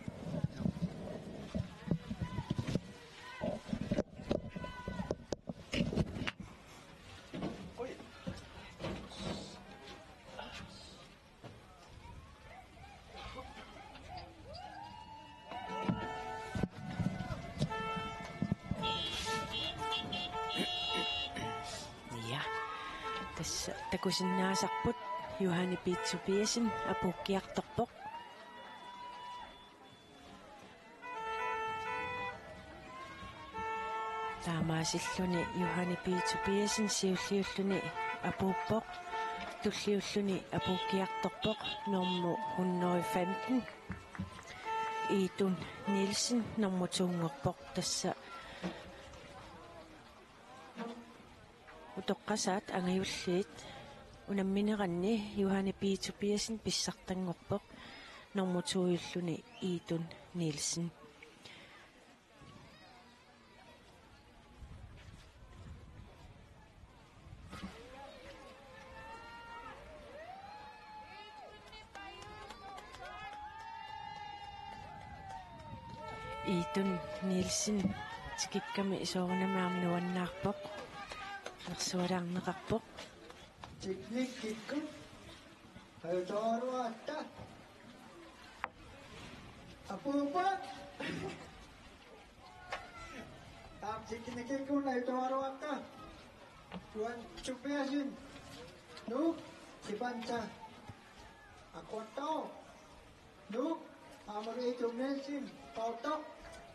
Ja. Tassa takusinnaasarput Johanne P. Tobiassen apuukkiartorpoq. Taamaasilluni Johanne P. Tobiassen siulliulluni apuuppoq, tulliulluni apuukkiartorpoq, nummer hundrede femten. Idun Nielsen nummer to-nngorpoq, tassa utoqqasaat angajulliit unammineranni Johanne P. Tobiassen pissartanngorpoq, nummer to-julluni Idun Nielsen. Idun Nielsen tikikkami soorunami aamma nuannaarpoq. Nersualaarneqarpoq. Teknikkikkut ajutoorluarta. Apuuppoq. Taava teknikkikkut ajutoorluarta. Johanne Tobiassen. Nuuk, Sipanta Akuattao. Nuuk, aammalu Idun Nielsen, Qaqortoq,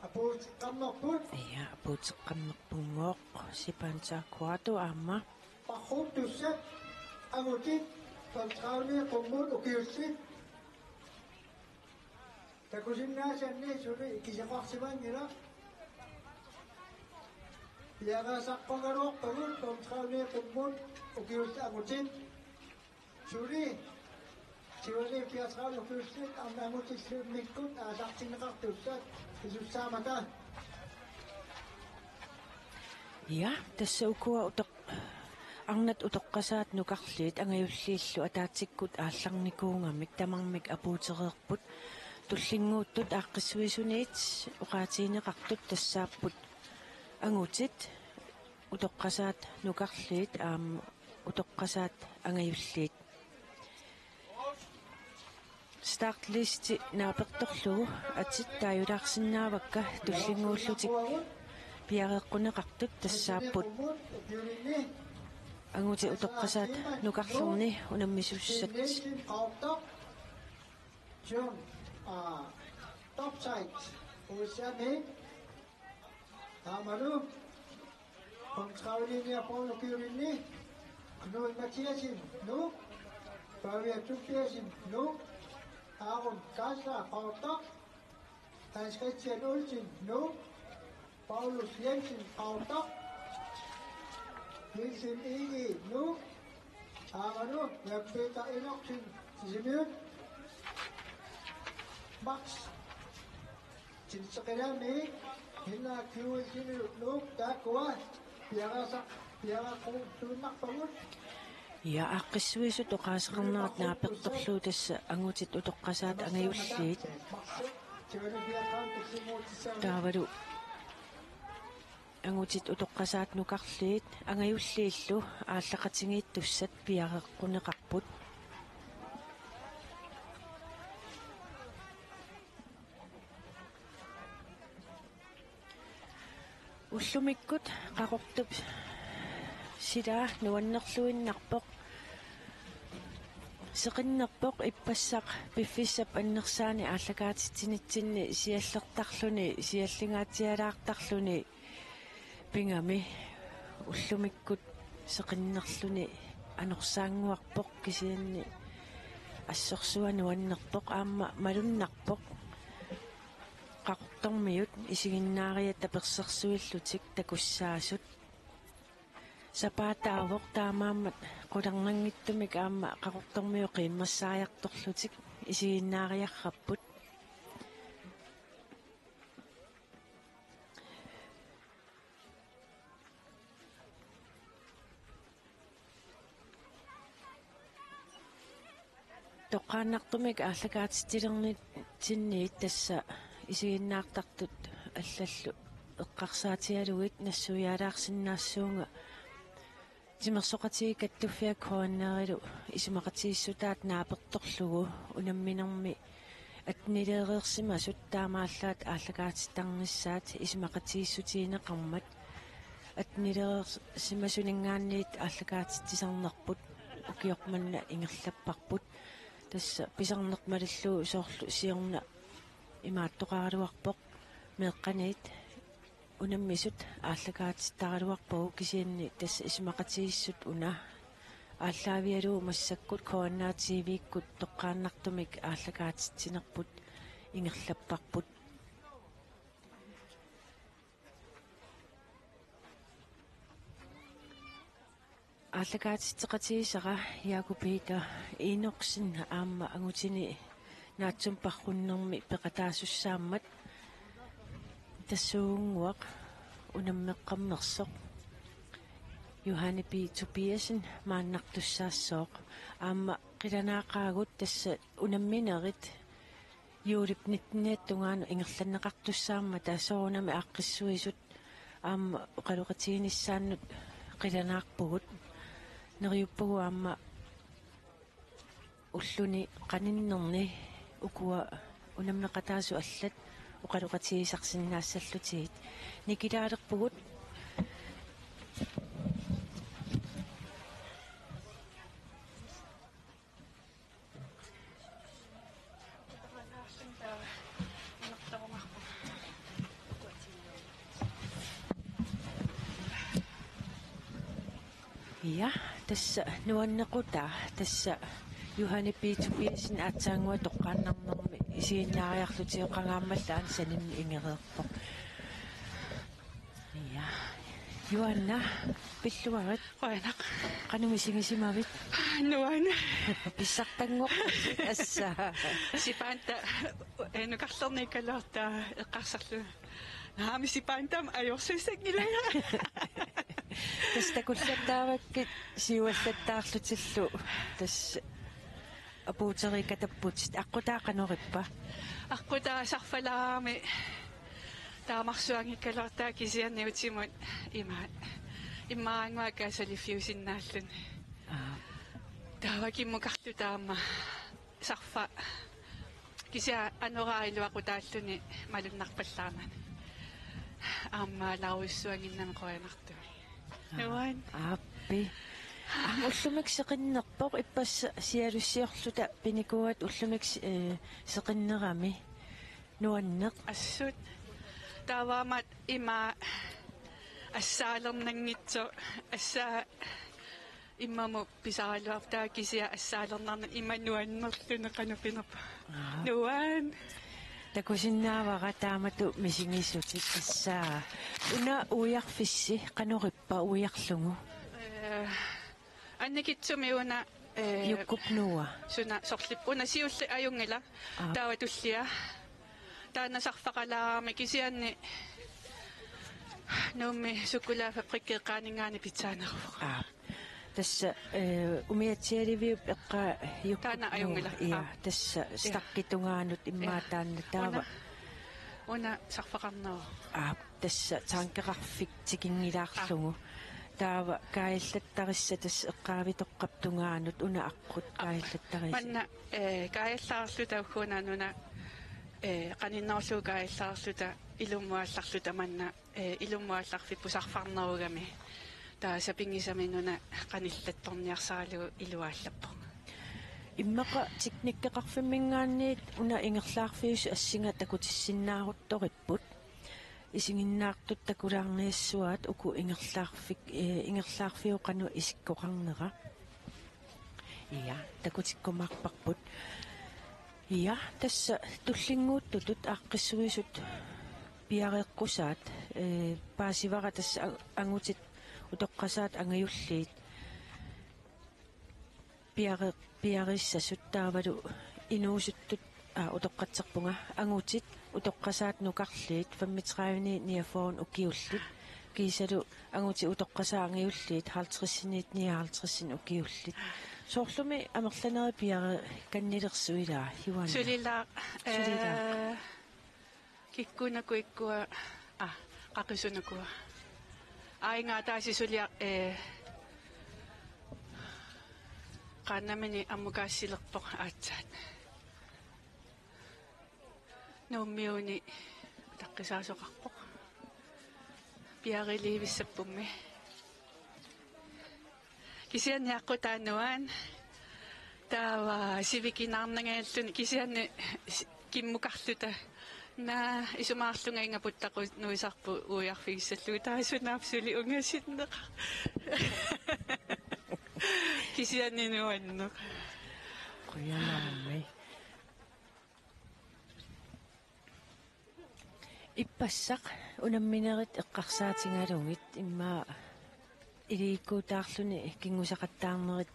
apuuteqqammerput. Ja, apuuteqqammerpunngooq, Sipanta Akuattao aamma. Parruttussat angutit femogtredive qummut ukiullit. Takusinnaasanni suli ikisoqarsimanngilaq. Piareersaqqagaluarpagut femogtredive qummut ukiullit angutit. Suli tyveni fireogtredive ukiullit arnat angutillu immikkut aallartinneqartussat pisussaammata. Ja, tassa ukua utoq-, arnat utoqqasaat nukarliit angajulliillu ataatsikkut aallarnikuugamik tamarmik apuutereerput. Tullinnguuttut aaqqissuisuniit oqaatigineqartut tassaapput angutit utoqqasaat nukarliit aamma utoqqasaat angajulliit. Startlisti naapertorlugu atit taajulaarsinnaavakka tullinnguullutik piareeqquneqartut tassaapput angutit utoqqasaat nukarlerni unammisussat. John, uh, topside, U S A-mi. Aammalu femogtredive-niinngaanniit ukiulinni Knud Mathiassen, Nuuk. Pavia Tobiassen, Nuuk. Aaron Kaasla, Qaqortoq. Hans Christian Olsen, Nuuk. Paulus Jensen, Qaqortoq. Nielsen Egede, Nuuk. Aammalu Jens Peter Enoksen, Sisimiut. Max Tinseqilami, Henrik Joelsenillu Nuuk, taakkua piareersaq-, piareeqqulluinnarpagut. Ja, aaqqissuisut oqaaseqarnerat naapertorlugu tassa angutit utoqqasaat angajulliit. Taavalu angutit utoqqasaat nukarliit angajulliillu aallaqatigiittussat piareeqquneqarput. Ullumikkut Qaqortup silaa nuannerluinnarpoq. Seqinnerpoq ippassaq piffissap annersaani aallakaatitsinitsinni siallertarluni, siallingaatsialaartarluni pigami. Ullumikkut seqinnerluni anorsaannguarpoq, kisianni assorsuaq nuannerpoq aamma malunnarpoq. Qaqortormiut isiginnaariat tapersersuillutik takussaasut. Sapaataavoq, taamaammat qularnanngitsumik aamma Qaqortormiut qiimmassaajartorlutik isiginnaariarrapput. Toqqaannartumik aallakaatitsilernitsinniit tassa isiginnaartartut allallu eqqarsaatigalugit nassuiaalaarsinnaassuunga. Timersoqatigiit Kattuffiat K N R-ilu isumaqatigiissutaat naapertorlugu unamminermi attenileereersimasut taamaallaat aallakaatittarnissaat isumaqatigiissutigineqarmat. Attenileereersimasuninngaanniit aallakaatitsisarnerput ukioq manna ingerlapparput. Tassa pisarneq malillugu soorlu siorna imaattoqaraluarpoq: meeqqaniit unammisut aallakaatittaraluarpagut, kisianni tassa isumaqatigiissut una aallaavigalugu massakkut K N R T V-kkut toqqaannartumik aallakaatitsinerput ingerlapparput. Aallakaatitseqatigisara Jakob Peter Enoksen aamma angutini naatsumik paarrunnermi peqataasussaammat tassuugunnguaq unammeqqammersoq Johanne P. Tobiassen maannartussaassooq. Aamma qilanaaqaagut tassa unamminerit juulip nitteniata tungaanut ingerlanneqartussaammata soorunami aaqqissuisut aamma oqaloqatiginissaannut qilanaarpugut. Neriuppugut aamma ulluni qaninnerni ukua unammeqataasut allat oqaloqatigisarsinnaassallutigit. Nikilaalerpugut. Ja, tassa nuannequtaa, tassa Johanne P. Tobiassen aatsaannguaq toqqaannarnermi isiginnaariarlutigu qangaammallu aana saninni ingereerpoq. Ja. Johanna, pilluarit. Qujanaq. Qanoq misigisimavit? Nuan. Pissartanngorputit assa. Sipaanta, eh, nukarlerniikkaluartaa eqqarsarlunga: Naamik, sipaantami ajorsuussanngilanga. Tassa takullattaavakkit siuallattaarlutillu. Tassa apuuteriikatapputit. Aqqutaa qanorippa? Aqqutaa sarfalaarami taamarsuanngikkaluartaa, kisianni utimut ima immaannguaq kaasalifiusinnaalluni. Aa. Taava kimmukarluta aamma sarfa, kisianni anoraa iluaqutaalluni malunnarpallaarnani. Aammaalaarujussuannginnami qujanartumik. Nuan. Aappi. Aamma ullumikkut seqinnerpoq, ippassaq sialussiorluta pinikuugatta ullumikkut, eh, seqinnerami. Nuanneq. Assut. Taavaammat ima assaalernanngitsoq, assa immamut pisaraluarpoq, taava kisianni assaalernarnani ima nuannerluni qanoq pinerpoq. Aa. Nuan. Takusinnaavara taamatut misigissutit, tassa una uiarfissi, qanorippa uiarlugu? Eh, annikitsumik una, eh, Jukkup Noah. Suna sorlip. Una siulleq ajunngilaq. Aa. Taava tullia. Taanna sarfaqalaarami, kisianni Nuummi Sukulaaffabrikki eqqaaninngaanniit pitsaaneruvoq. Aa. Tassa, eh, umiatsialiviup eqqaa Jukkup Noah. Taanna ajunngilaq. Ja, aa. Tassa, ja, stakkip tungaanut immaqa, ja, taanna taava. Una. Una sarfaqarneruvoq. Aap, tassa tankeqarfik tikinngilaarlugu. Taava kaajallattarissat tassa eqqaavitoqqap tungaanut una aqqut kaajallattarisi. Manna, eh, kaajallaarluta ugguuna una, eh, qaninnerullugu kaajallaarluta ilummuallarluta manna, eh, ilummuallarfipput sarfarnerugami. Taava sapinngisamik una qanillattorniarsaralugu iluaallappoq. Immaqa teknikkeqarfimminngaanniit una ingerlaarfiusoq assinga takutissinnaaruttoripput. Isiginnaartut takulaarniassuaat uku ingerlaarfik-, eh, ingerlaarfiup qanoq isikkoqarnera. Ja, takutikkumaarparput. Ja, tassa tullinnguuttutut aaqqissuisut piareeqqusaat, eh, paasivara tassa a-, angutit utoqqasaat angajulliit piare-, piarissasut taavalu inuusuttut, aa, utoqqatserpunga, angutit utoqqasaat nukarliit femogtredive-niit niogfyrre ukiullit, kiisalu angutit utoqqasaat angajulliit halvtreds-iniit nioghalvtreds ukiullit. Soorlumi amerlanerit piareeqqannilersut ilaa, Juana? Sulilaaq. Sulilaaq. Eh, kikkuunaku ikkua, ah, qaqisuunakua. Aa, inga ataasiarli suliaq, eh, qaannamini ammukaassilerpoq aatsaat. Nuummiuni utaqqisaasoqarpoq. Piareerlivissappummi. Kisianni aqqutaa nuann. Taava sivikinaarnangaalluni kisianni s-, kimmukarluta. Naa, isumaqarlunga ingaputtaqu nuisarpu uiarfigissallugu taava sunaaffa suli ungasinneq. Kisianni nuanneq. Qujanarmi. Ippassaq unamminerit eqqarsaatigalugit immaqa iliikkuutaarluni kinngusaqattaarnerit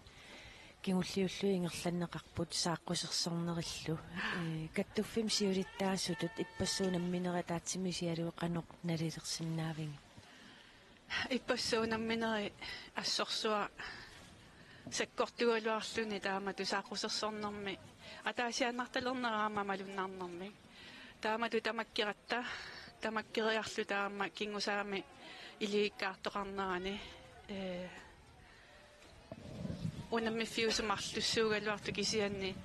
kingulliullugit ingerlanneqarput saaqqusersornerillu. Ee, kattuffimmi siulittaasutut ippassaq unamminerit ataatsimik isigalugu qanoq nalilersinnaavigit? Ippassaq unamminerit assorsuaq sakkortugaluarluni taamatut saaqqusersornermi ataasiaannartalernera aamma malunnarnermik. Taamatut tamakkeratta, tamakkeriarluta aamma kingusaami iliikkaartoqarnerani, ee, unammiffiusumarlussuugaluartoq kisianni,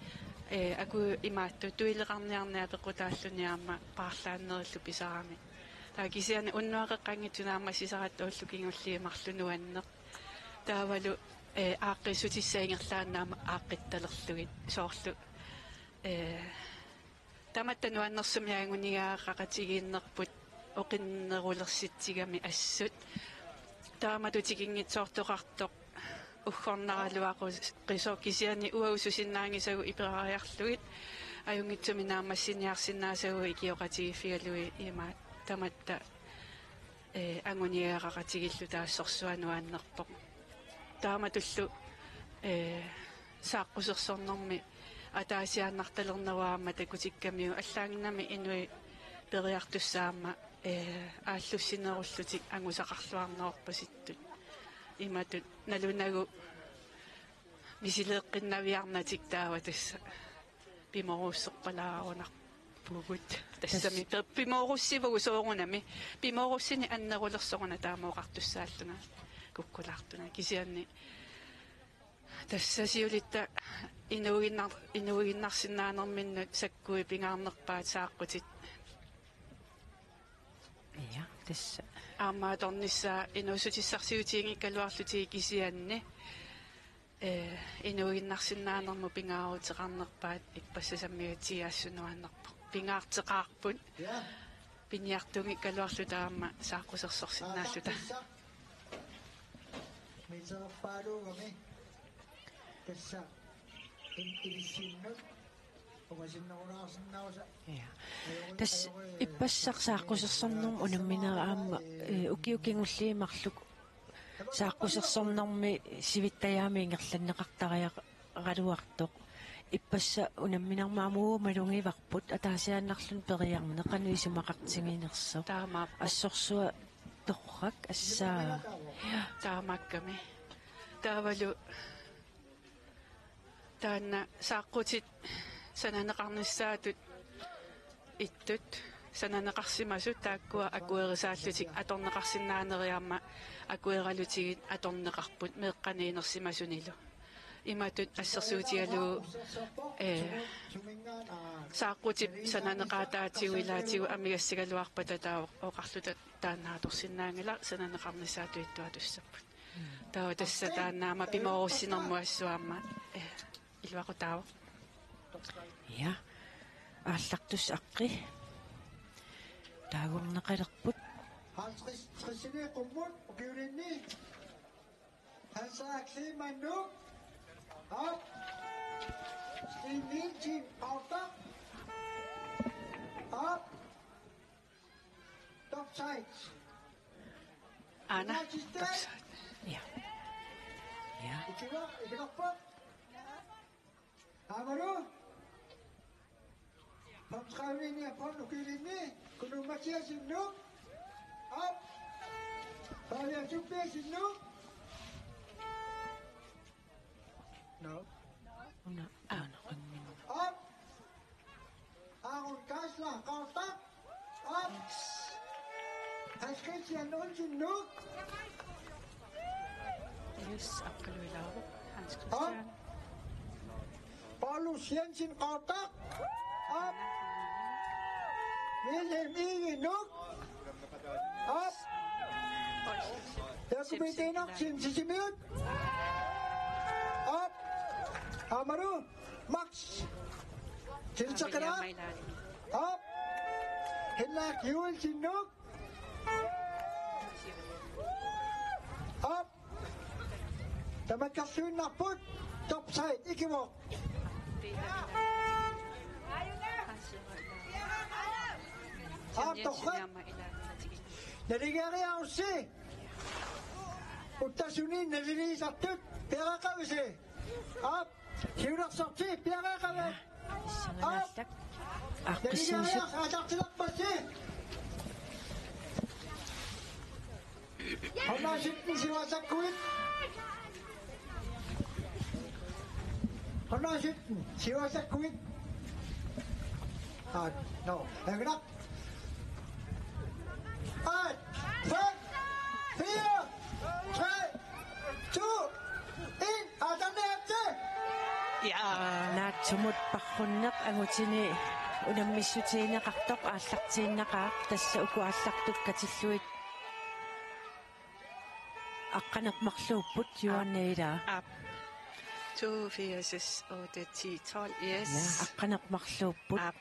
ee, aku imaattoq tuileqarniarneq apeqqutaalluni aamma paarlaannerillu pisarami. Taava kisianni unnuaqeqqanngitsuni naammassisaratta ullut kingulliit marluk nuanneq. Taavalu, ee, aaqqissutissat ingerlaannaq aamma aaqqittalerlugit soorlu, ee, tamatta nuannersumik anguniagaqaqatigiinnerput oqinnerulersitsigami assut. Taamatut tikinngitsoortoqartoq uggornaraluaqisoq kisianni uagut susinnaanngisagut iperariarlugit ajunngitsumik naammassiniarsinnaasagut ikioqatigiiffigalugit ima tamatta, ee, anguniagaqaqatigiilluta assorsuaq nuannerpoq. Taamatullu, ee, saaqqusersornermi ataasiaannartalernerup aamma takutikkamiuk allaannginnami inuit periartussat aamma, ee, aallussinerullutik angusaqarluarnerorpasittut. Imatut nalunagu misileeqqinnaviarnatik taava tassa pimoorussorpalaarunarpugut. Tassami tas- pe-, pimoorussivugut soorunami. Pimoorussineq annerulersoruna taama oqartussaallunga kukkulaartunga. Kisianni tassa siulitta inuuginnar-, inuuginnarsinnaanerminnut sakkuit pingaarnerpaat saaqqutit. Ja, tassa. Aamma atornissaa inuussutissarsiutiginngikkaluarlutigit kisianni, ee, inuuginnarsinnaanermut pingaaruteqarnerpaat ippassaq sammigatsigu assut nuannerpoq. Pingaarteqaarput. Ja. Piniartunngikkaluarluta aamma saaqqusersorsinnaalluta. Aasaqqissaq. Metererpaaluugami. Tassa in-, ilissinnut. Ja. Tassa ippassaq saaqqusersornermut unamminerit aamma, ee, ukiut kingulliit marluk saaqqusersornermi sivittajaamik ingerlanneqartariaqaraluartoq. Ippassaq unamminermi aamma uagut malugivarput ataasiaannarluni periarneq qanoq isumaqartiginersoq. Taamaappoq. Assorsuaq torrak assaa. Taamaakkami. Taavalu taanna saaqqutit sananeqarnissaatut ittut. sananeqarsimasut taakkua akuerisaallutik atorneqarsinnaaneriarmat akueralutigit atorneqarput meeqqaniinersimasunilu. Imatut assersuutigalugu, ee, saaqqutip sananeqaataatigut ilaatigut amigassagaluarpata taava oqarluta taanna atorsinnaanngilaq sananeqarnissaa atuitsuatussapput. Taava tassa taanna aamma pimoorussinermut assut aamma, ee, iluaqutaavoq. Ja. Aallartussaq aqqi. Taagorneqalerput. Halvtreds, tres qummut, ukiulinni. Hans Axel Manu. Op. Stig Nielsen, Qaqortoq. Op. Topside. Aana, topside. Ja. Ja. Ikiva, ikivarput. Aammalu. Femogtredive-ni aporlu ukiulinni. Kunu Mathiassinnuk. Op. Fabian Tobiassinnuk. No. Una, aana, qimmin. Op. Aaron Geisler, Qaqortoq. Op. Hans Christian Olsen, Nuuk. Yes, aqqaluilaavoq. Hans Christian. Op. Paulus Jensen, Qaqortoq. Op. Wilhelm Egede, Nuuk. Op. Jakob Enoksen, Sisimiut. Op. Aammalu. Max. Tilsakana. Op. Henrik Joelsen, Nuuk. Op. Tamakkerluinnarput. Topside ikivoq. Op, torrak. Naligiiarussi. Uttasuni naliliisartut. Piareeqqavisi. Op. Siulersorti piareeqqavat. Op. Aqqissiisut. Naligiiariarsi atartilerpassi. Hundrede sytten siuarsakkuit. Hundrede sytten siuarsakkuit. Ah, no. Avinaq. Op. Fem, fire, tre, to, en. Atanneatte. Ja. Naatsumut parrunneq angutini unammissutigineqartoq aallartiinnaqaaq, tassa uku aallartut katillugit aqqaneq-marluupput, Juaanne, ilaa? Aap. To, fire, seks, otte, ti, tolv, yes. Ja, aqqaneq-marluupput. Aap.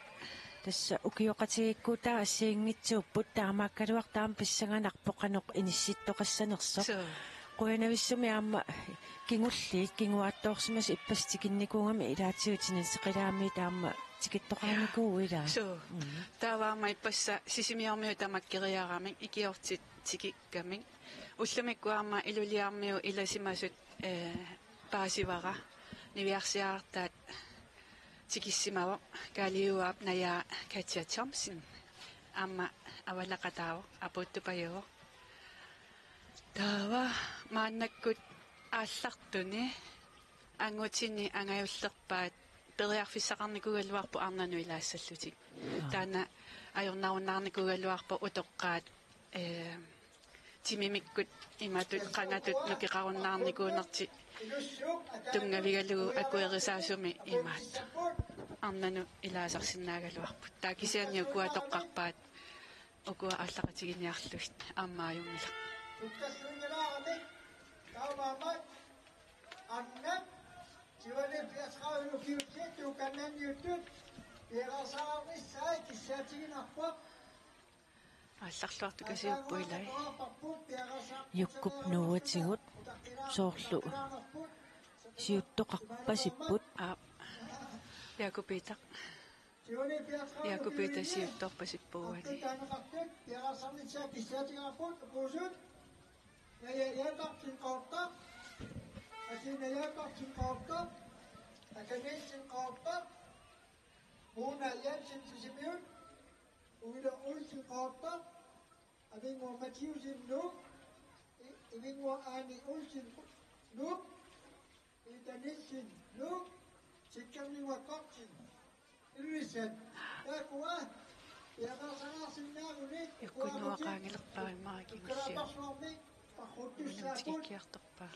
Tassa ukioqatigiikkuutaat assigiinngitsuupput, taamaakkaluartoq aamma pissanganarpoq qanoq inissittoqassanersoq. Suu. Qujanavissumik aamma kingulliit, kinguaattoorsimasut ippassaq tikinnikuugamik ilaatigut tiniseqilaamit aamma tikittoqarinikuuvugut, ilaa? Suu. Mm. Taava aamma ippassaq Sisimiormiut tamakkeriaramik ikiortit tikikkamik. Ullumikkut aamma Ilulissarmiut ilasimasut, eh, paasivara, niviarsiartaat tikissimavoq, Kaaliuap najaa Katja Thomsen aamma avalaqataavoq, apuuttupajuvoq. Taava maannakkut aallartuni angutini angajullerpaat periarfissaqarnikuugaluarpoq arnanut ilaassallutik. Aa. Taanna ajornarunnaarnikuugaluarpoq utoqqaat, eh, timimikkut imatut qangatut nukeqarunnaarnikuunertik tunngavigalugu akuerisaasumik imaattoq. Arnanut ilaasarsinnaagaluarput. Taava kisianni ukua toqqarpaat, ukua aallaqatiginiarlugit, aamma ajunngilaq. Sukkasunngilaaramik, taamaammat, arnat, siuani piasraavin ukiutsittut kannanniuttut, piareersarnissaat kissaatiginarpoq. Aallarluartukasiuppoq ilai. Jukkup nuuatigut soorlu siuttoqarpasipput. Aap. Jakob Peter. Jakob Peter siuttorpasippoq uani. Naja Jakobsen Qaqortoq. Asina Jakobsen Qaqortoq. Aka Nielsen Qaqortoq. Mona Jensen Sisimiut. Uila Olsen Qaqortoq. Avinnguaq Mathiussen, Nuuk. I-, Ivinnguaq Aani Olsen, Nuuk. Ida Nielsen, Nuuk. Sikkerninnguaq Thomsen, Ilulissat. Taakkua Ukkunuaqaangilerpaa immaqa kingulliup. Unamtikikkiartorpaa.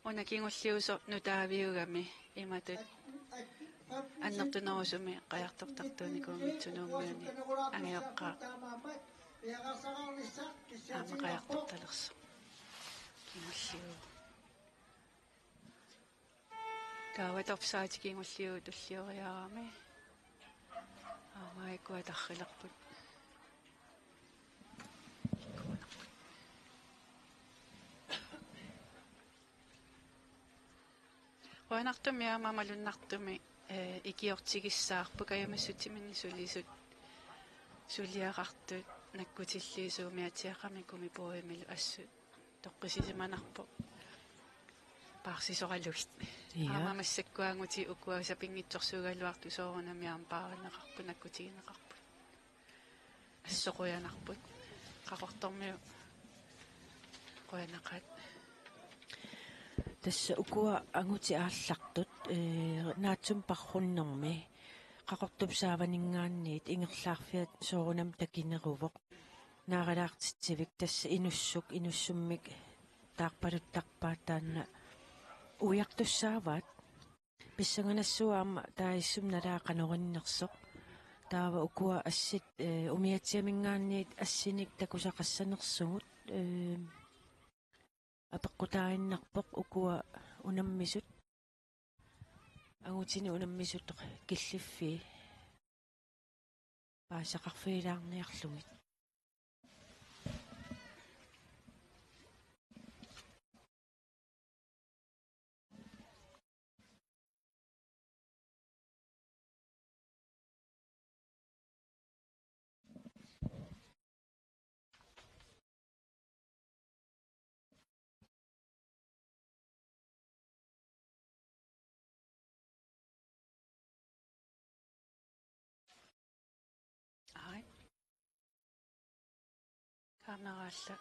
Una kingulliusoq nutaaviugami imatut annertunerusumik qajartortartuunikuunngitsoq Nuummiuni angajoqqaaq aamma qajartortalersoq. Kingulliu. Taava topsaatit kingulliuut tullioriarami. Aamma ikkua tarrilerput. Qujanartumik aamma malunnartumik, eh, ikiortigissaarput kajumissutsiminnik sulisut suliaqartut nakkutilliisuumiatsiaq qamikumi puuimilu assut toqqissisimanarpoq paarsisoralugit. Ja. Aamma massakkut angutit ukua sapinngitsorsuugaluartut soorunami aamma paarineqarput, nakkutigineqarput. Assut qujanarput. Qaqortormiut qujanaqaat. Tassa ukua angutit aallartut, eh, naatsumik parrunnermi Qaqortup saavaninngaanniit ingerlaarfiat soorunami takineruvoq. Naaralaartitsivik tassa inussuk, inussummik taarpaluttarpaat taanna uiartussaavaat. Pissanganassuup aamma taajussummik nalaa qanoq innersoq. Taava ukua assit, eh, umiatsiaminngaanniit assinik takusaqassanersugut, eh, apeqqutaaginnarpoq ukua unammisut. Angutini unammisut killiffii paasisaqarfigilaarniarlugit. Ai. Kameraalla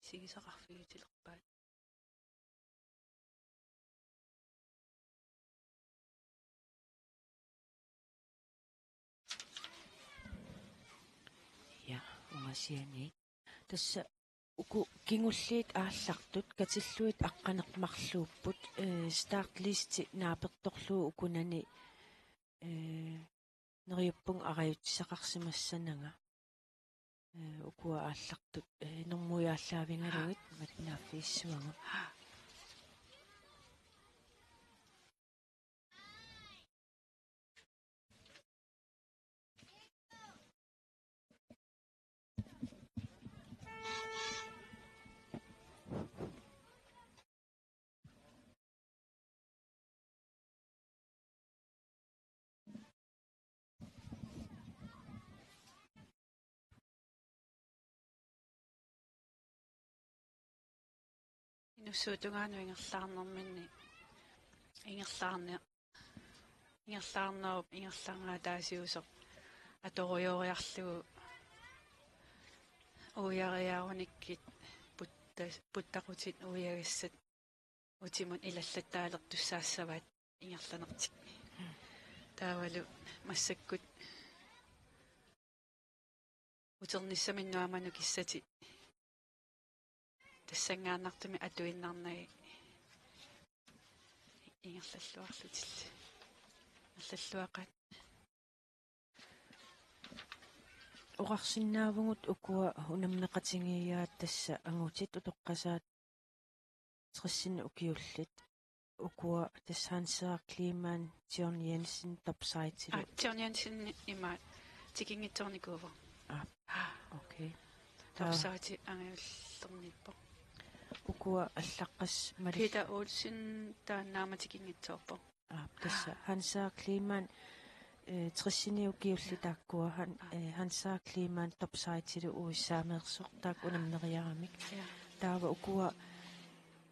isigisaqarfigitilerpaat. Ja, ungasiani. Tassa uku kingulliit aallartut katillugit aqqaneq-marluupput, eh, startlisti naapertorlugu ukunani, eh, neriuppunga arajutsisaqarsimassananga. Eh, ukua aallartut, eh, normuiaallaavigalugit malinnaaffigissuagut. Inussuup tungaanut ingerlaarnerminni ingerlaarne-, ingerlaarnerup ingerlaannaq ataasiusoq atorujooriarlugu uiariarunikkit putta-, puttaqutit uiagassat utimut ilallattaalertussaassavaat ingerlanertik. Taavalu massakkut uternissaminnut aamma nukissatik tassanngaannartumik atuinnarnagit ingerlalluarlutillu. Ingerlalluaqaat. Oqarsinnaavugut ukua unammeqatigiiaat tassa angutit utoqqasaat tressinik ukiullit. Ukua tassa Hans Kleemann, John Jensen, Topside-ilu. Ah, John Jensen ima tikinngitsoornikuuvoq. Ah, okay. Topside angajullerniippoq. Ukua allaqqas mali- Peter Olsen taanna aamma tikinngitsoorpoq. Ah, tassa Hans Kleemann, eh, tressinik ukiullit taakkua Han-, eh, Hans Kleemann Topside-ilu U S A-meersoq taakku unammeriaramik. Ja. Taava ukua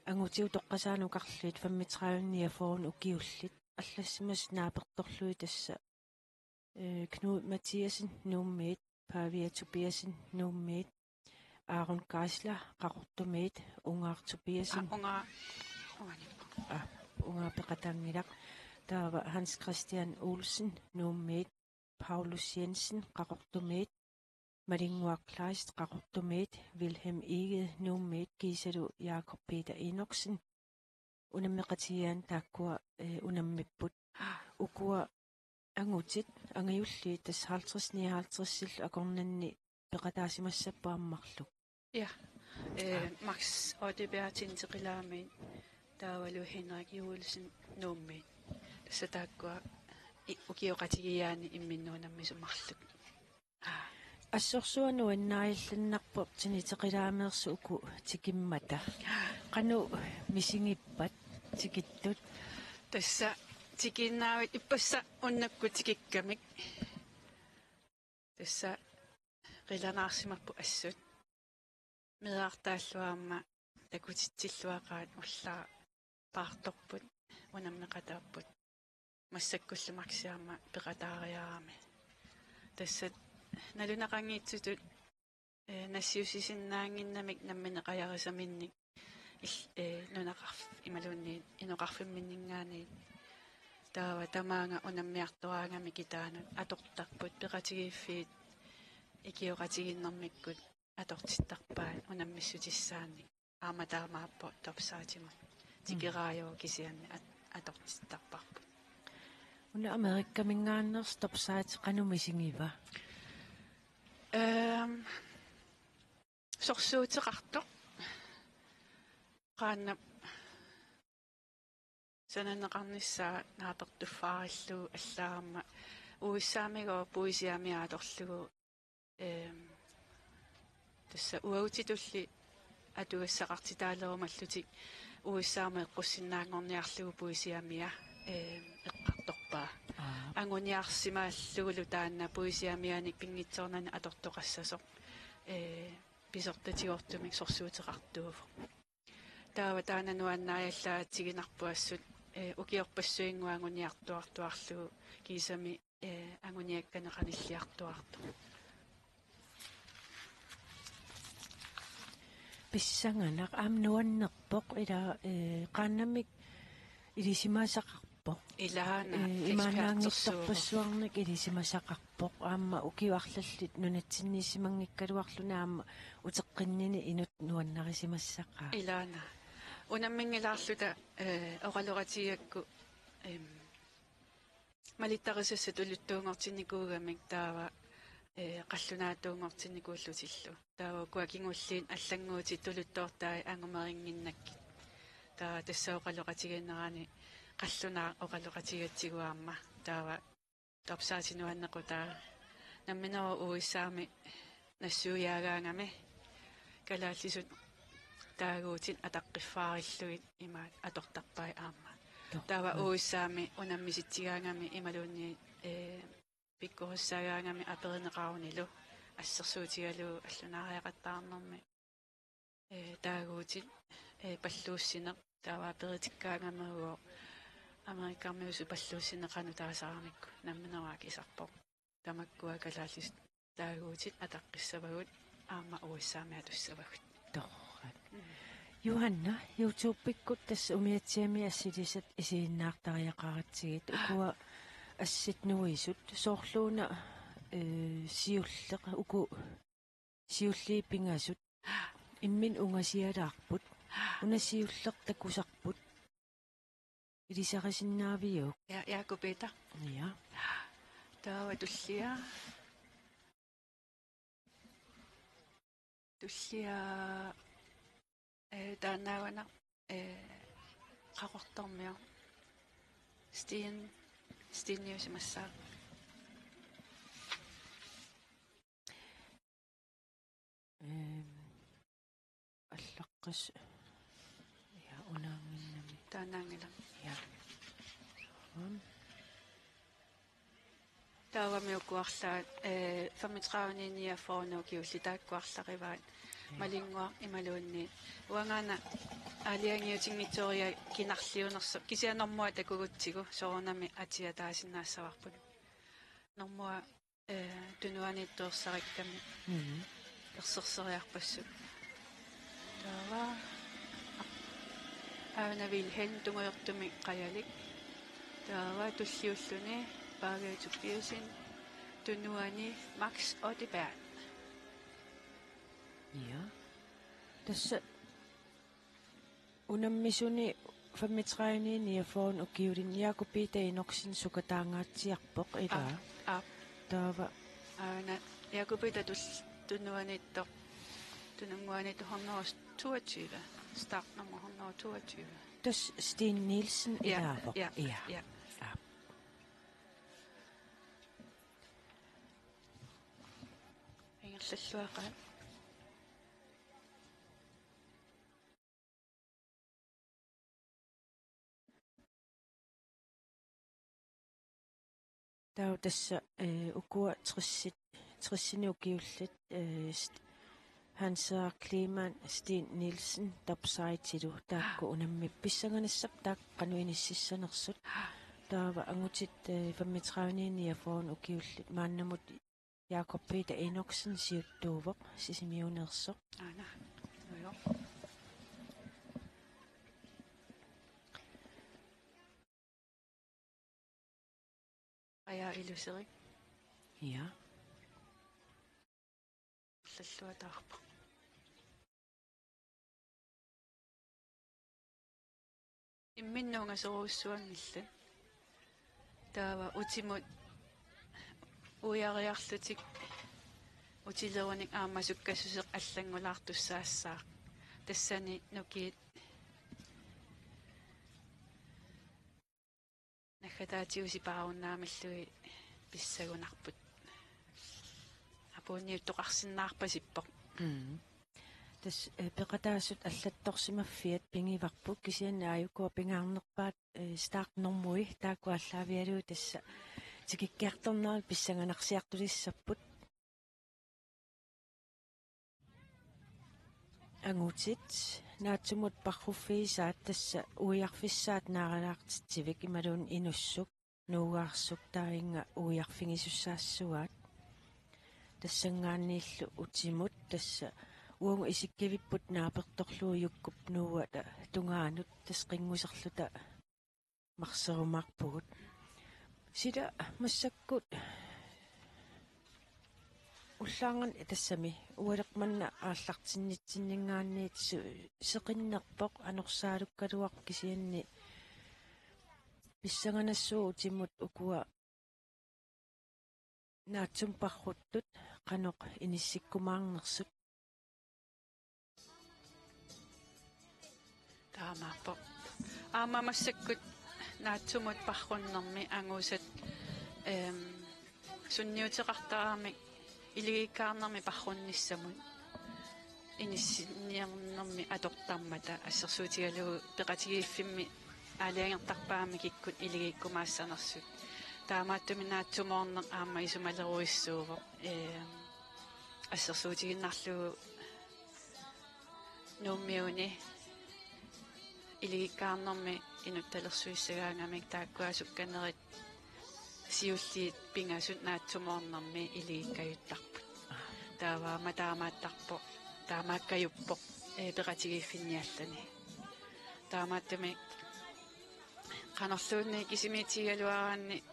angutit utoqqasaanut oqarlugit femogtredive niogfyrre ukiullit allassimasut naapertorlugit tassa, eh, Knud Mathiassen Nuummiit, Pavia Tobiassen Nuummiit, Aaron Geisler Qaqortumiit, Ungaaq Tobiassen. Ah, Ungaaq. Ungaaniippoq. Ah, Ungaaq peqataanngilaq. taava Hans Christian Olsen, Nuummiit, Paulus Jensen, Qaqortumiit, Malinnguaq Kleist, Qaqortumiit, Wilhelm Egede, Nuummiit, kiisalu Jakob Peter Enoksen, unammeqatigiiaani taakkua, eh, unammipput. Ukua angutit, angajulliit tassa halvtreds nioghalvtredsillu akornanni peqataasimassapput aamma marluk. Ja. Eh, Max Ottebjerg Tinteqilaamiit taavalu Henrik Juelsen Nuummiit. Tassa taakkua i-, ukioqatigiiaani imminnut unammisut marluk. Assorsuaq nuannariallannarpoq Tinteqilaameersut uku tikimmata. Qanoq misigippat tikittut? Tassa tikiinnaavit ippassaq unnukkut tikikkamik. Tassa qilanaarsimapput assut. Meerartaallu aamma takutitsilluaqaat ullaaq paartorput, unammeqataapput. Massakkullu Maxi aamma peqataariarami. Tassa nalunaqanngitsutut, eh, nassiussisinnaannginnamik nammineqajarisaminnit il-, eh, nunaqarf-, imaluunniit inoqarfimminninngaanniit. Taava tamaanga unammiartoraangami kitaanut atortarput, peqatigiiffiit ikioqatigiinnermikkut atortittarpaat unammissutissaannik. Aamma taamaappoq topsaatimut. Mm. Tikeraajuvoq kisianni at-, atortittarparput. Una Amerikaminngaanneersoq topsaati qanoq misigiva? Ehm, sorsuuteqartoq. Qaannap sananeqarnissaa naapertuffaarillugu allaat aamma U S A-migooq puisiamia atorlugu, ehm, tassa uagutitulli atugassaqartitaalerumallutik U S A-mut eqqussinnaanngorniarlugu puisiamia, ehm, eqqartorpaa. Aa. Anguniarsimaallugulu taanna puisiamianik pinngitsoornani atortoqassasoq, eh, pisortatigoortumik sorsuuteqartuuvoq. Taava taanna nuannariallaatiginarpoq assut, eh, ukiorpassuinnguaq anguniartuartuarlugu kiisami, eh, anguniakkaneq qanilliartuartoq. Pissanganaq aamma nuannerpoq ila, eh, qaannamik ilisimasaqarpoq. Ilaana, eh, ekspertersuuvoq. Imaannaanngitsorpassuarnik ilisimasaqarpoq. Aamma ukiut arlallit nunatsinniissimanngikkaluarluni aamma uteqqinnini inuk nuannarisimassaqaaq. Ilaana. Unamminngilaarluta, eh, oqaloqatigigakku, em, malittarisassat tuluttuunngortinnikuugamik taava, eh, qallunaatuunngortinnikuullutillu. Taava ukua kingulliit allannguutit tuluttoortai angumerinnginnakkit. Taava tassa oqaloqatigiinnerani qallunaaq oqaloqatigigatsigu aamma. Taava topsaati nuannequtaa nammineq U S A-mi nassuiaagaangami kalaallisut taaguutit ataqqiffeqarillugit imaat atortarpai aamma. Toh. Taava U S A-mi unammisitsigaangami imaluunniit, eh, pikkorissaagaangami aperineqarunilu assersuutigalugu allunaariaqattaarnermi, eh, taaguutit, eh, palluussineq taava aperitikkaangami uagut Amerikarmiusut palluussineq qanoq taasaramikku nammineq akisarpoq. Tamakkua kalaallisut taaguutit ataqqissavagut aamma U S A-mi atussavagut. Torrak. Mm. Johanna, YouTube-ikkut tassa umiatsiami assilisat isiginnaartariaqaratsigit. Ukua assit nuisut soorluuna, eh, siulleq, uku siulliit pingasut imminnut ungasialaarput. Una siulleq takusarput. Ilisarisinnaaviuk? Ja, Jakob Peter. Ja. Taava tullia. Tullia, eh, taannaavana, eh, Qaqortormioq. Steen, Steeniusimassaaq. Ehm, allaqqas-, ja, unaannginnami. Taannaanngilaq. Ja. Uhm. Taavami ukua arlaat, eh, femogtredive niogfyrre ukiulli taakku arlarivaat. Ja. Malinnguaq imaluunniit. Uangaana aalajangiutinngitsooriarlugu kinarliunersoq. Kisianni normua takugutsigu soorunami atia taasinnaassavarput. Normua, eh, tunuaniittoorsarakkamik. Mhm. Erserseriarpassuk. Taava Aana Vilhelm tungujortumik qajalik. Taava tulliulluni Paavia Tobiassen, tunuani Max Odeberg. Ja. Tassa unammisuni femogtredive niogfyrre ukiulinni Jakob Peter Enoksen sukataangaatsiarpoq ilaa. Aap, aap. Taava. Aana Jakob Peter tul-, tunuaniittoq, tununnguaniittoq hundrede toogtyve. Startnummer hundrede toogtyve. Tassa Steen Nielsen. Ja, ilaavoq. Ja, ja. Ja. Aap. Ingerlalluaqaaq. Taava tassa, eh, ukua tressit, tressinik ukiullit, eh, st-, Hans Kleemann, Steen Nielsen, Topside-ilu taakku unammipput, pissanganassappat taakku qanoq inississanersut. Taava angutit, eh, femogtredive niogfyrre ukiullit maannamut Jakob Peter Enoksen siuttuuvoq, Sisimiuneersoq. Aana. Joo. Aja iluserik. Ja. Lalluataarpoq. Imminnut ungasorujussuanngillat. Taava utimut uiariarlutik utilerunik aamma sukkassuseq allanngulaartussaassaaq. Tassani nukiit naggataatigut sipaarunnaarmallugit pissagunarput. Apuunniuttoqarsinnaarpasippoq. Mm. Tassa, eh, peqataasut allattorsimaffiat pigivarput, kisianni aajukua pingaarnerpaat, eh, startnummerit taakku aallaavigalugit tassa tikikkiartornerat pissanganarsiartulissapput. Angutit naatsumut parruffigisaat tassa uiarfissaat naalaartitsivik imaluunniit inussuk, nuugaarsuk, taava innga uiarfigisussaassavaat. Tassanngaanniillu utimut tassa uagut isikkivipput naapertorlugu Jukkup nuuata tungaanut tassa qinnguserluta marserumaarpugut. Sila massakkut ullaarnani tassami ualeq manna aallartinnitsinninngaanniit su-, seqinnerpoq, anorsaalukkaluarpoq, kisianni pissanganassuuvoq utimut ukua naatsumut parruttut qanoq inissikkumaarnersut. Taamaappoq. Aamma massakkut naatsumut parrunnermi angusat, ehm, sunniuteqartaramik iligiikkaarnermi parrunnissamut inissinniarnermi atortarmata assersuutigalugu peqatigiiffimmi aalajangertarpaammi kikkut iligiikkumaassanersut. Taamaattumik naatsumoorneq aamma isumalerujussuuvoq. Ehm, assersuutigiinnarlugu Nuummiuni iligiikkaarnermi inuttalersuissagaangamik taakkua sukkanerit siulliit pingasut naatsumoornermi iligiikkajuttarput. Taava aamma taamaattarpoq, taamaakkajuppoq, ee, peqatigiiffinni allani. Taamaattumik qanorluunniit kisimiitigigaluaraanni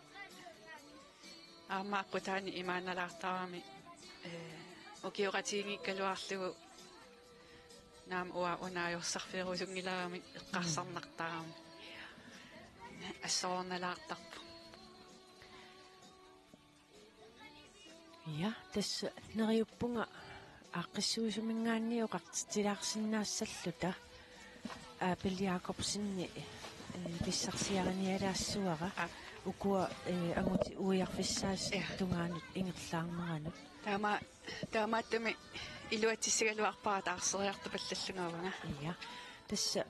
aamma aqqutaani imaannalaartarami, ee, ukioqatigiinngikkaluarlugu naamik uanga unaajorsarfigerusunngilaramik eqqarsarnartarami. Assorornalaartarpoq. Ja, tassa neriuppunga aaqqissuisuminngaanniit oqartitsilaarsinnaassalluta. Abel Jakobsen, eh, pissarsiarinialaassuara. Aap. Ukua, eh, angutit uiarfissaasa, ja, tungaanut ingerlaarneranut. Taama-, taamaattumik iluatsissagaluarpara taarseriartupallallunga uanga. Ja. Tassa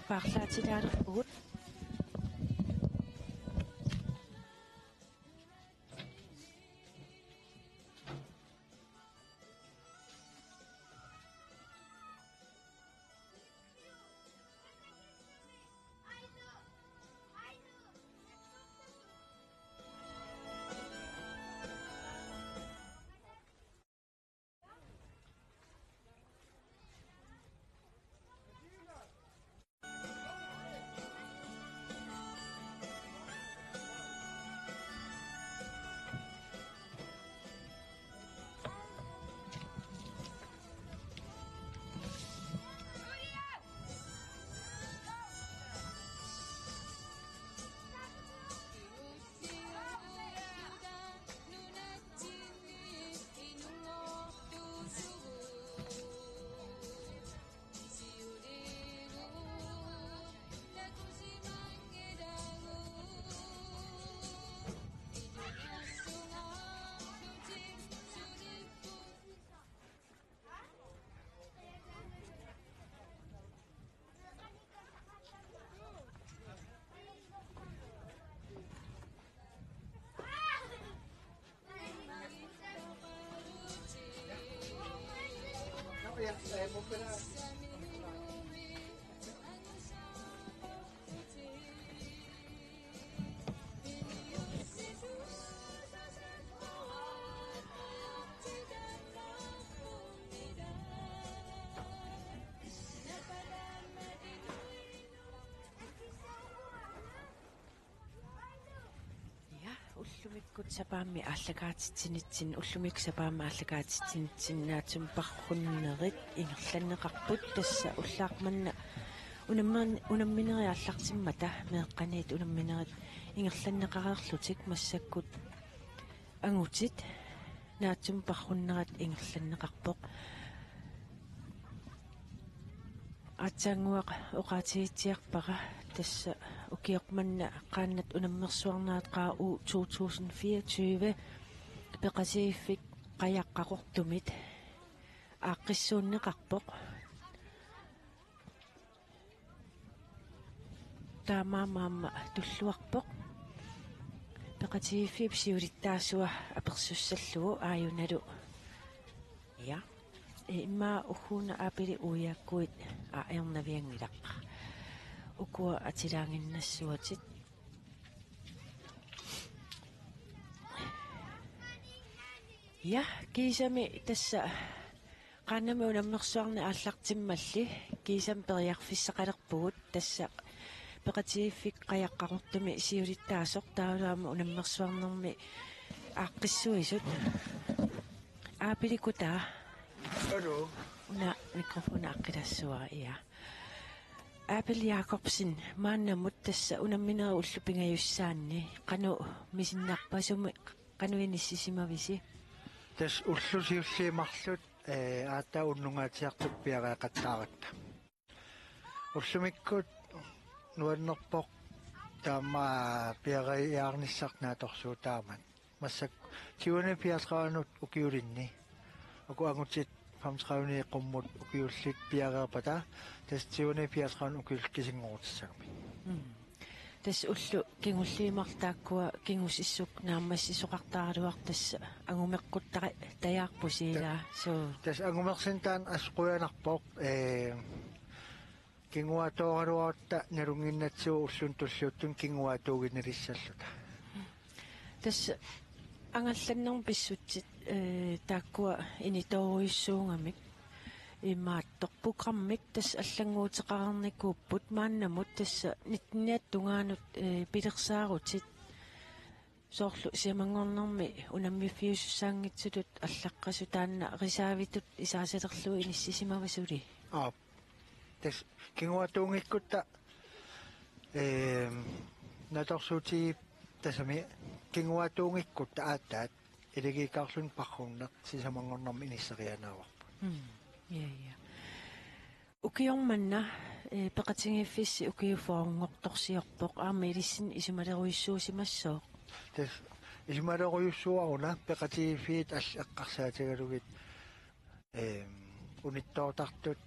paarlaatilaalerpugut. Ja, ullumikkut sapaammi aallakaatitsinitsinni, ullumikkut sapaammi aallakaatitsinitsinni naatsumik parrunnerit ingerlanneqarput, tassa ullaaq manna unammin-, unamminerit aallartimmata meeqqaniit unamminerit ingerlanneqareerlutik massakkut angutit naatsumik parrunnerat ingerlanneqarpoq. Aatsaannguaq oqaatigitsiarpara tassa ukioq manna qaannat unammersuarnerat Q U to tusind fireogtyve peqatigiiffik Qajaq Qaqortumit aaqqissuunneqarpoq. Taamaammat aamma tulluarpoq. Peqatigiiffiup siulittaasua apersussallugu aajunalu. Ja. Ee, immaqa ugguuna aapili uiakkuit ajornavianngilaq. Ukua atilaaginnassuatit. Ja, kiisami tassa qaannami unammersuarneq aallartimmalli kiisami periarfissaqalerpugut, tassa peqatigiiffik Qajaq Qaqortumi siulittaasoq taavalu aamma unammersuarnermi aaqqissuisut. Aapili Kutaa. Hallo. Una mikrofoni aaqqilaassuara, ja. Aapili Jakobsen, maannamut tassa unamminerit ullut pingajussaanni qanoq misinnarpasumik qanoq inissisimavisi? Tassa ullut siulliit marluk, ee, aatsaat unnunngaatiartut piareeqattaaratta. Ullumikkut nuannerpoq taama piareeriarnissaq naatsorsuutaammat. Massakkut tyveni fireogtredivenut ukiulinni. Uku angutit femogtredive qummut ukiullit piareerpata, tassa tyveni fireogtredivenut ukiullit kisinngorutissagamik. Mm. Tassa ullut kingulliit marluk taakkua kingusissuk naammassisoqartaraluartoq, tassa angumeqquttariaarpusi ilaa. Ta-, suu. Tassa angumersinni taanna assut qujanarpoq, ee, kinguaatooraluarutta nalunnginnatsigu ulluni tulliuttuni kinguaatuuginnilissalluta. Tassa angallannermut pissutsit, ee, taakkua initoorujussuugamik imaattoq programmit tassa allannguuteqarnikuupput maannamut tassa nittenniata tungaanut, ee, pilersaarutit soorlu sisamanngornermi unammiffiusussaanngitsutut allaqqasut taanna reservitut isaasalerlugu inissisimava suli? Aap. Tassa kinguaatuunngikkutta, ehm, naatsorsuutigit tassami kinguaatuunngikkutta aatsaat ilagiikkaarluni parrunneq sisamanngornermi inisseriaannaavarput. Mm. Ja, ja. Ukioq manna, eh, peqatigiiffissi ukiut fyrrenngortorsiorpoq, aamma ilissinnut isumalerujussuusimassooq? Tassa isumalerujussuuaruna peqatigiiffiit allat eqqarsaatigalugit, ehm, unittoortartut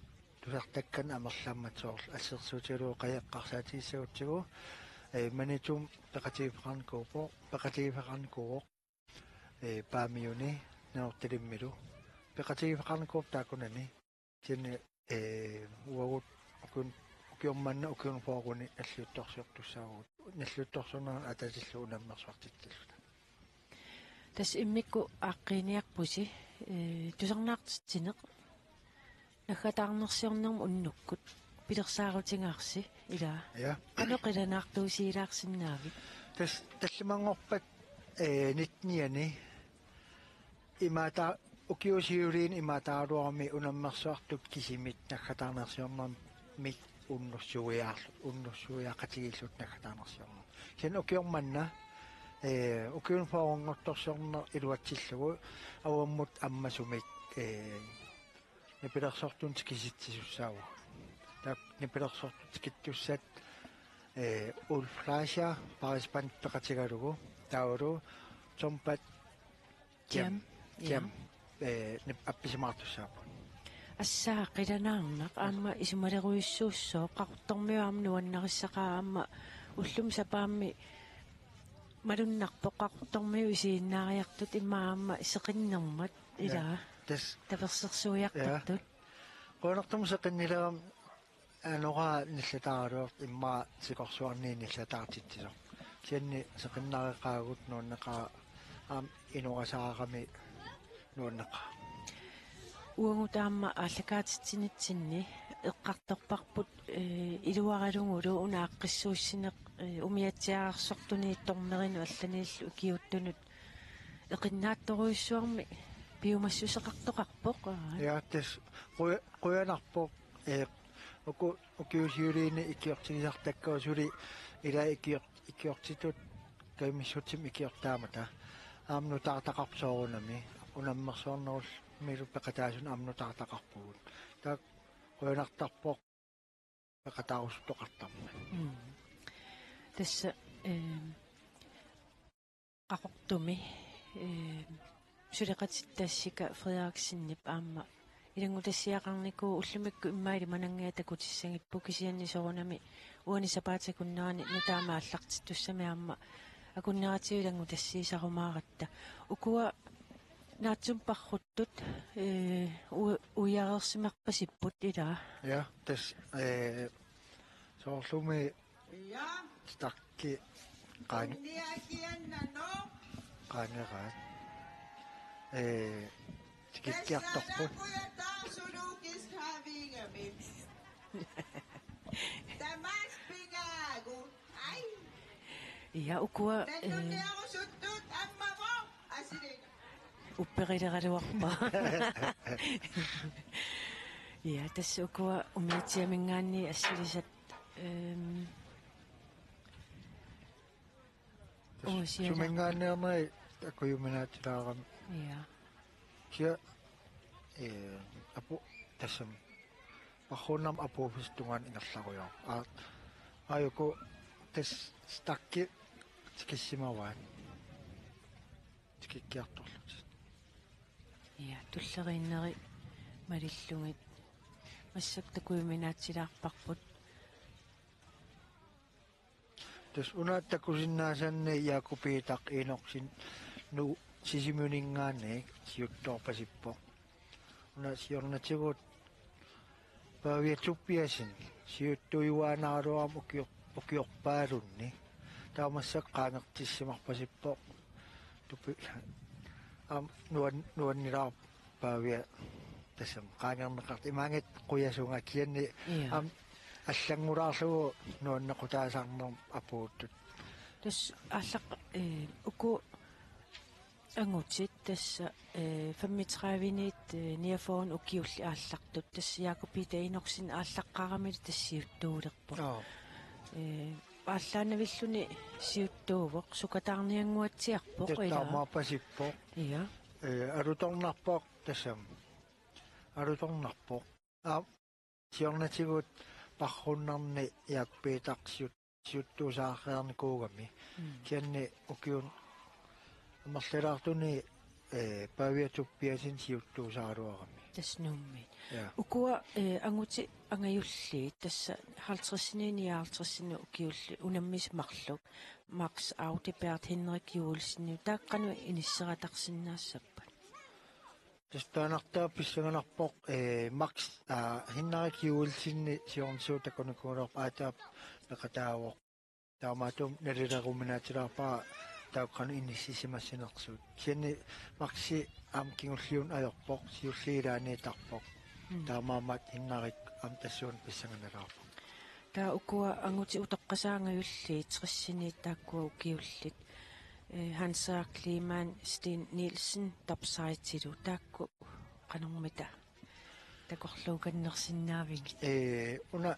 tusartakkanik amerlammat soorlu assersuutigalugu Qajaq eqqarsaatigissagutsigu, eh, Maniitsumi peqatigiiffeqarnikuuvoq, peqatigiiffeqarnikuuvoq, eh, Paamiuni, Nanortalimmilu. Peqatigiiffeqarnikuuvoq taakkunani. Kisianni, eh, uagut ukiun-, ukioq manna ukiuni fyrreni nalliuttorsiortussaavugut. Nalliuttorsiorneranut atatillugu unammersuartitsilluta. Tassa immikkut aaqqiiniarpusi, eh, tusarnaartitsineq naggataarnersiornermut unnukkut pilersaarutigaarsi, ilaa? Ja. Qanoq qilanaartuusiilaarsinnaavit? Tassa tallimanngorpat, eh, nittenniani imaata-, ukiut siuliini imaattoraluarmi unammersuartut kisimik naggataarnersiornermik unnussuiaarlu-, unnussuiaqatigiillutik naggataarnersiornermik. Kisianni ukioq manna, eh, ukiuni fyrrenngortorsiorneq iluatsillugu avammut ammasumik, eh, nipilersortunik tikisitsisussaavugut. Taakku nipilersortut tikittussat, eh, Ulf Fleischer, Paris Band peqatigalugu, taavalu Trompat Jam. Jam. Jam. Jam. Eh, nip-, appisimaartussaapput. Assaa, qilanaarnaq, aamma isumalerujussuussooq, Qaqortormiut aamma nuannarissaqaat, aamma ullumi sapaammi malunnarpoq Qaqortormiut isiginnaariartut immaqa aamma seqinnermat, ja, ilaa? Tassa. Tapersersuiartartut. Ja. Qujanartumik seqinnilerami, anoraa nillataaraluartoq immaqa sikorsuarni nillataartitsisoq. Kisianni seqinnareqaagut, nuanneqaaq aamma inorasaarami nuanneqaaq. Uagut aamma aallakaatitsinitsinni eqqartorparput, ee, iluaralugulu una aaqqissuussineq, ee, umiatsiaararsortunit dommerinut allanillu ikiuuttunut eqinnaattorujussuarmik piumassuseqartoqarpoq. Ja, tassa quja-, qujanarpoq, ee, uku ukiut siuliini ikiortigisartakkagut suli ilaa ikior-, ikiortitut kajumissutsiminnik ikiortaammata. Aamma nutaartaqarpoq soorunami. Unammersuarnerullunilu peqataasut aamma nutaartaqarpugut. Taakku qujanartarpoq peqataarusuttoqartarmat. Mm. Tassa, ehm, Qaqortumi, ehm, suleqatitta Sika Frederiksenip aamma ilanngutassiaqarnikuuvoq, ullumikkut immaqa ilimananngiaq takutissagipput, kisianni soorunami uani sapaatip akunnerani nutaamik aallartittussamik aamma akunneratigut ilanngutassiisarumaaratta. Ukua naatsumik parruttut, ee, u-, uiareersimarpasipput ilaa. Ja, tassa, ee, soorlumi Ja. Stakki qaan-, Kunniakiannano. Qaangeraat. Ee, tikikkiartorput. Tassalakuja taasulu kishaviigami. Tamas pingaagu. Ai. Ja, ukua, ee, Nannunniarusuttut ammavoq. Assiliga. Upperileraluarpa. Ja, tassa ukua umiatsiaminngaanniit assilisat, ehm, Tassa uusiala. Suminngaanneernerit akujuminaatilaarami. Ja. Kisianni, ee, apu-, tassami. Parruunnarmik apuuffissap tungaanut ingerlarujoorpoq. Aa, aajuku tassa stakki tikissimavaat. Tikikkiartorlutik. Ja, tulleriinneri malillugit. Massakkut takujuminaatilaarparput. Tassa una takusinnaasanni Jakob Peter Enoksen Nuuk Sisimiuninngaanniit siuttoorpasippoq. Una siornatigut Pavia Tobiassen siuttuujuaannaraluarami ukior-, ukiorpaalunni. Taava massakkut qaangertissimarpasippoq. Tupi-, aamma nuan-, nuannilaarpoq Pavia tassami qaangerneqartoq, imaanngitsoq qujasunga, kisianni Ja. aamma allanngulaarlugu nuannequtaasarnermik apuuttut. Tassa aallaq-, ee, uku angutit tassa, ee, femogtredive-niit, ee, niogfyrre ukiullit aallartut, tassa Jakob Peter Enoksen aallaqqaaramili tassa siuttuulerpoq. Joo. Ee, aallaannavilluni siuttuuvoq, sukataarniannguatsiarpoq, ilaa? Taamaapasippoq. Ja. Ee, alutornarpoq tassami. Alutornarpoq. Aa, siornatigut parruunnarni Jakob Peter siut-, siuttuusaarniarnikuugami. Mm. Kisianni ukiuni amerlalaartuni, ee, Pavia Tobiassen siuttuusaaraluarami. Tassa Nuummiit. Ja. Ukua, ee, angutit angajulliit tassa halvtredsini nioghalvtredsini ukiullit unammisut marluk Max Audibert Henrik Joelsen, taakku qanoq inisseratarsinnaassappat? Tassa taannartaa pissanganarpoq, ee, Max, aa, Henrik Joelsen siornatigut takunikuugaluarpoq, aatsaat peqataavoq. Taamaattumik nalileruminaatilaarpara taakku qanoq inissisimassinersut. Kisianni Maxi aamma kingulliunut ajorpoq, siulliit ilaanniittarpoq. Mm. Taamaammat Henrik aamma tassuuna pissanganalaarpoq. Taava ukua angutit utoqqasaat angajulliit, tressiniit taakkua ukiullit. Ee, Hans Kleemann, Steen Nielsen, Dubsidetsilu, taakku qanormita takorluukannersinnaavigit? Ee, una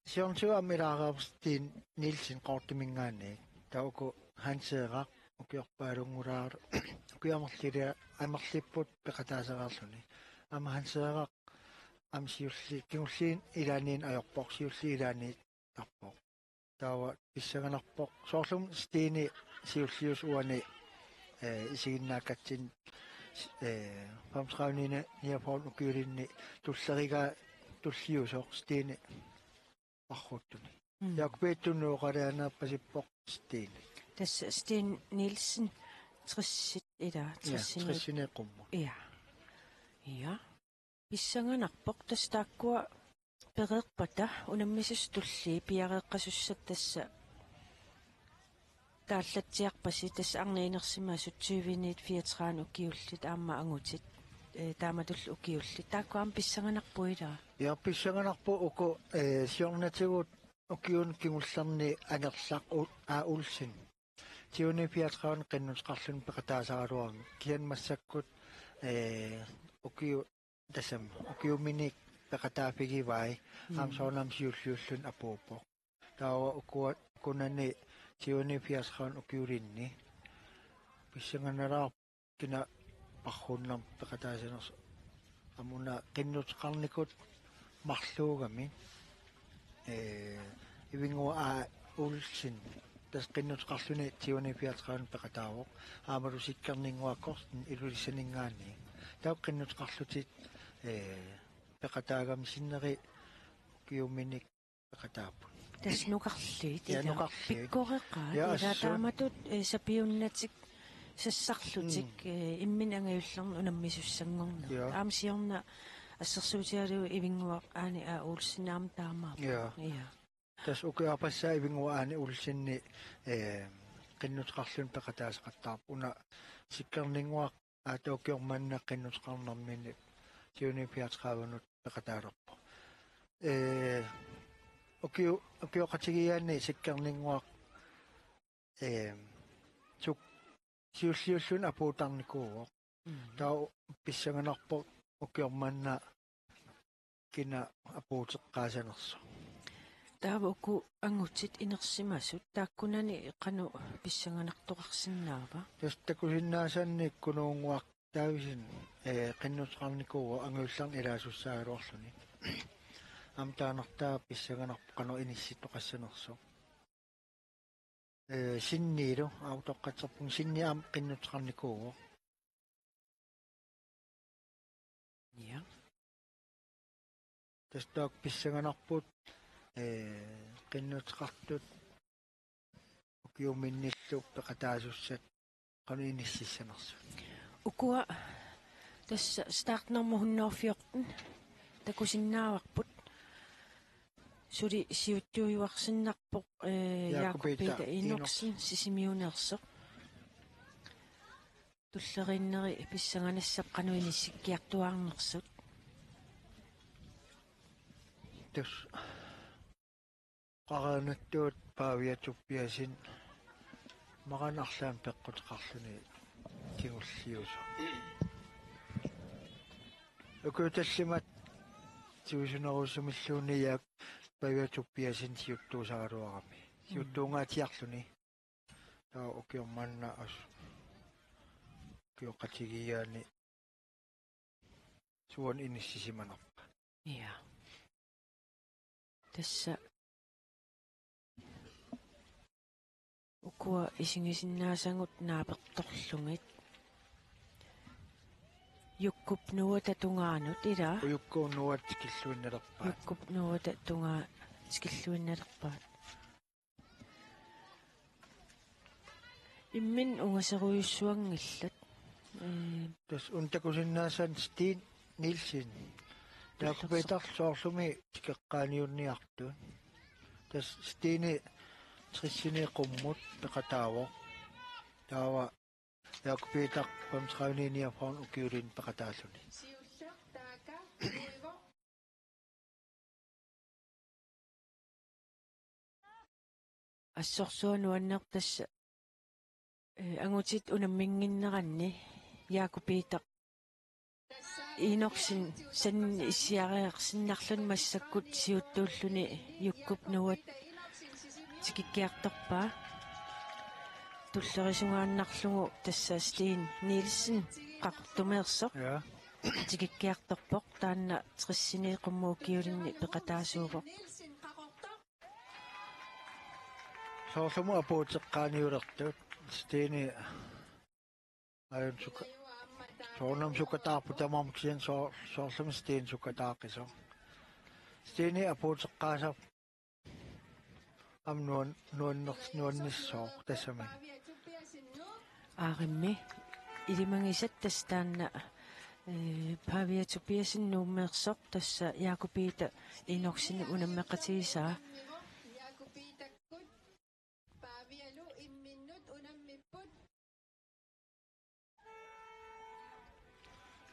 siornatigut aamma ilaareerpoq Steen Nielsen Qaqortuminngaanniit. Taava uku Hanseeraq ukiorpaalunngulara, ukiut amerlili-, amerlipput peqataasereerluni. Aamma Hanseeraq aamma siulliit, kingulliit ilaanniit ajorpoq, siulliit ilaanniittarpoq. Taava pissanganarpoq. Soorlumi Steni siulliusoq uani, ee, isiginnaakkatsinni, ee, femogtredive-ni niogfyrre ukiulinni tullerigaa tulliusoq Steni parruuttuni. Mm. Jakob Peterip nuuqalianerpasippoq Steni. Tassa Steen Nielsen, tressit ilaa, Ja, tressini. Tressini qummut. Ja. Ja. Pissanganarpoq tassa taakkua pereerpata unammisussat tulliit piareeqqasussat tassa taallatsiarpasi tassa arnat inersimasut tyveniit fireogtredive ukiullit aamma angutit, eh, taamatullu ukiullit. Taakku aamma pissanganarpoq ilaa? Ja, pissanganarpoq uku, eh, siornatigut ukiuni kingullerni Angerlaq U-, A. Olsen. Tyveni fireogtredive qinnuteqarluni peqataasaraluarami. Kisianni massakkut, eh, ukiu-, tassami, ukiuminik peqataaffigivai, mm, aamma soorunami siulliulluni apuuppoq. Taava ukua-, ukunani tyveni fireogtredive ukiulinni pissanganalaarpoq kina parruunnermik peqataasanersoq. Aamma una qinnuteqarnikut marluugamik, eh, Ivinnguaq A. Olsen, tassa qinnuteqarluni tyveni fireogtredive peqataavoq, aammalu Sikkerninnguaq Korsten Ilulissaninngaanniit. Taakku qinnuteqarlutik, eh, peqataagamik sinneri ukiuminik peqataapput. Tassa nukarliit, ja, ilaa, nukarliit. Pikkoreqaat, ja, ilaa, assut. Taamatut, eh, sapiunnatik sassarlutik, mm, eh, imminut angajullerni unammisussanngornerat. Ja. Aamma siorna assersuutigalugu Ivinnguaq Aani A. Olsen aamma taamaappoq. Ja. Ja. Tassa ukiorpassuit Ivinnguaq Aani Olseni, eh, qinnuteqarluni peqataasaqattaarpoq. Una Sikkerninnguaq aatsaat ukioq manna qinnuteqarnermini tyveni fireogtredive-nut peqataalerpoq. Eh, ukiu-, ukioqatigiiaani Sikkerninnguaq, eh, suk-, siulliulluni apuutarnikuuvoq. Mm. Taava pissanganarpoq ukioq manna kina apuuteqqaasanersoq. Taava uku angutit inersimasut taakkunani qanoq pissanganartoqarsinnaava? Tassa takusinnaasanni Kunuunnguaq Davidsen, eh, qinnuteqarnikuuvoq angajullerni ilaasussaagaluarluni. Aamma taannartaa pissanganarpoq qanoq inissittoqassanersoq. Eh, Sinnilu, aa, utoqqatserpunga, Sinni aamma qinnuteqarnikuuvoq. Ja. Tassa taakku pissanganarput, eh, qinnuteqartut ukiuminnillu peqataasussat qanoq inississanersut. Ukua tassa startnummer hundrede og fjorten takusinnaavarput. Suli siuttuujuarsinnarpoq, eh, Jakob Jakob Peter Peter Enoksen, Enoksen. Sisimiuneersoq. Tulleriinneri pissanganassappat qanoq inissikkiartuaarnersut. Tassa oqariartuut Pavia Tobiassen marlunnik arlaannik peqquteqarluni kingulliusoq. Ukiut tallimat sivisunerusumilluunniit Pavia Tobiassen siuttuusaraluarami. Siuttuungaatsiarluni. Taava ukioq manna assut ukioqatigiiaani suanik inissisimanerpa. Ja. Tassa ukua isigisinnaasagut naapertorlugit. Jukkup nuuata tungaanut, ilaa? Jukkup nuuata tikilluinnalerpaat. Jukkup nuuata tungaa tikilluinnalerpaat. Imminut ungaserujussuanngillat. Ee. Tassa una takusinnaasanni Steen Nielsen. Jakob Peter soorlumi tikeqqaaniunniartut. Tassa Steni tressini qummut peqataavoq. Taava Jakob Peter femogtredive niogfyrre ukiulinni peqataalluni. Assorsuaq nuannerpoq tassa, eh, angutit unamminnginneranni Jakob Peter Enoksen san issiariarsinnarluni massakkut siuttuulluni Jukkup nuuata tikikkiartorpaa. Tullerisungaannarlugu tassa Steen Nielsen Qaqortumeersoq. Ja. Tikikkiartorpoq, taanna tressini qummut ukiulinni peqataasuuvoq. Soorlumi apuuteqqaaniulertut Steni aajuna suka-, soorunami sukataarpoq tamarmik kisianni soo-, soorlumi Steni sukataaqisoq. Steni apuuteqqaasarpoq aamma nuan-, nuanner-, nuannissooq tassami. Aarimmi ilimagisat tassa taanna Ee, Pavia Tobiassen Nuummeersoq, tassa Jakob Peter Enoksenip unammeqatigisaa.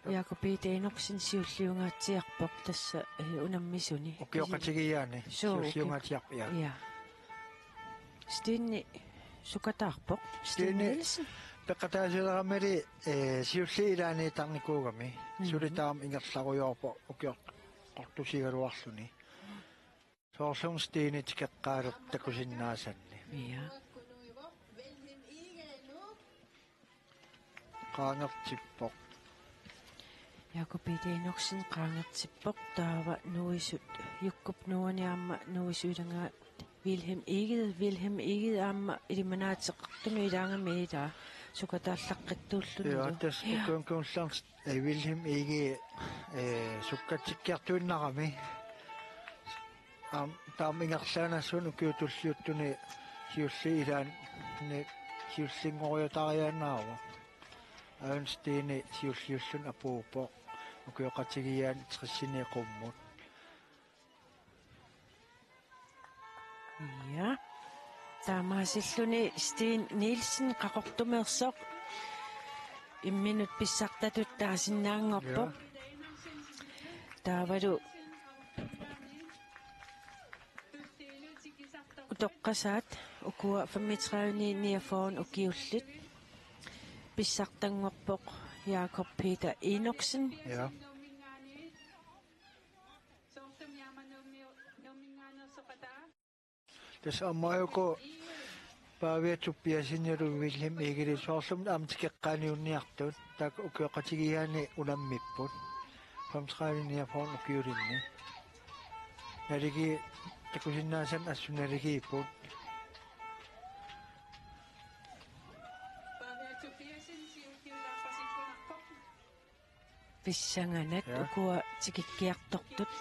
Jakob Peter Enoksen siulliungaatsiarpoq tassa, ee, unammisuni. Ukioqatigiiaani. Suu, siulliungaatsiarpoq, ja. Ja. Stine sukataarpoq. Stine Stine Nielsen. Peqataasileramili, ee, siulliit ilaanni tarnikuugami. Mhm. Suli taama ingerlarujoorpoq ukioq-, qortusigaluarluni. Soorlumi Stine tikeqqaalertoq takusinnaasanni. Ja. Qaangertippoq. Jakob Peter Enoksen qaangertippoq, taava nuisut Jukkup Nuani aamma nuisut ilagaat Vilhelm Egede, Vilhelm Egede aamma ilimanaateqartunut ilaagami ilaa sukataallaqqittuullunilu. Ja, tassa Ja. ukiuni kingullerni, ee, Vilhelm Egede, ee, sukkatsikkiartuinnarami. Aam, taama ingerlaannassuunga ukiut tulliuttuni siulliit ilaanni siullinngoriatariaannaavoq. Aajuna Stine siulliulluni apuuppoq. Ukioqatigiiaani tressini qummut. Ja. Taamaasilluni Stine Nielsen Qaqortumeersoq imminut pissartatut taasinnaanngorpoq. Ja. Taavalu utoqqasaat ukua femogtredive niogfyrre ukiullit. Pissartanngorpoq Jakob Peter Enoksen. Ja. Tassa aamma uku Pavia Tobiassenilu Vilhelm Egedelu soorlumi aamma tikeqqaaniunniartut, taakku ukioqatigiiaani unammipput. Femogtredive niogfyrre ukiulinni. Naligiit takusinnaasanni assut naligiipput. Pissanganaq Ja. ukua tikikkiartortut.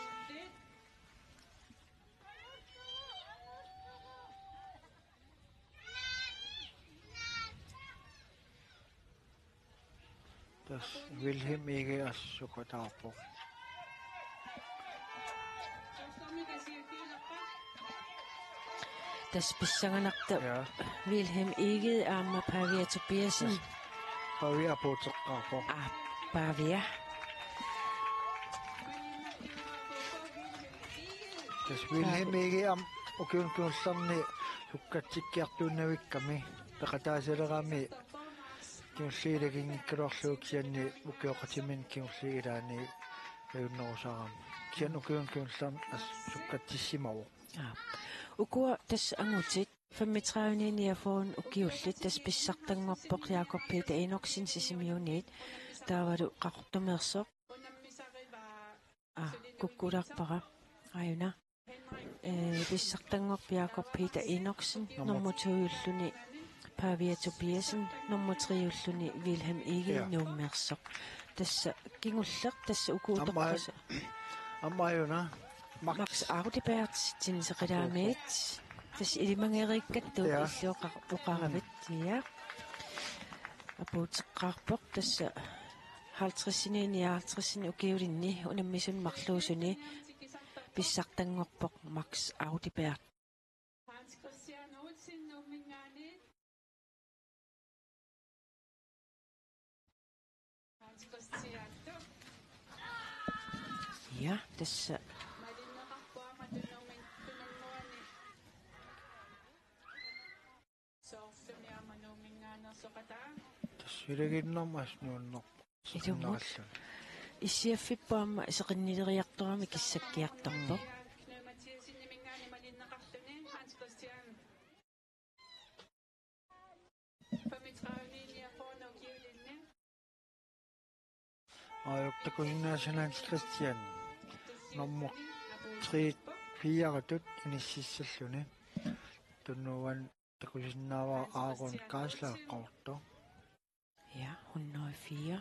Tassa Vilhelm Egede assut sukataarpoq. Tassa pissanganartoq Ja. Vilhelm Egede aamma Pavia Tobiassen. Tassa Pavia apuuteqqaarpoq. Aa, Pavia. Tassa Vilhelm Egede aamma ukiuni kingullerni sukkatsikkiartuinnavikkami, peqataasilerami kingulliit ilaginngikkaluarlugit kisianni ukioqatiminni kingulliit ilaanni ajunnerusarami. Kisianni ukiuni kingullerni assut sukkatsimavoq. Aa. Ukua tassa angutit femogtredive niogfyrre ukiullit, tassa pissartanngorpoq Jakob Peter Enoksen Sisimiuniit, taavalu Qaqortumeersoq. Aa, kukkulaarpara. Aajuna. Ee, pissartanngorpoq Jakob Peter Enoksen, Nummer nummer to-ulluni Pavia Tobiassen, nummer tre-ulluni Vilhelm Egede Ja. Nuummeersoq. Tassa kingulleq, tassa uku Aamma utoqqasaat. Aamma aajuna. Max. Max Audibert, Tinseqilaamiit. Tassa ilimagereerikkattut Ja. illit oqa-, oqaravit. Ja. Apuuteqqaarpoq tassa halvtredsini nioghalvtredsini ukiulinni unammisuni marluusuni pissartanngorpoq Max Audibert. Hans Christian Olsen, Nuumminngaanniit. Hans Christian. Ja, tassa. Malinneqarpoq aamma Tununnguani. Soorlumi aamma Nuumminngaanneersoqataa. Tassa ilagiinnarmi assut nuannerpoq. Ilumut. Soqinneralluni. Issiaffippoq aamma seqinnileriartorami kissakkiartorpoq. Mathiaseniminngaanniit malinneqarluni Hans Christian. Aajuku takusinnaasanni Hans Christian nummer tre-t fire-tut inississalluni. Tunnuan takusinnaavara Aaron Kaasla Qaqortoq. Ja, hundrede og fire.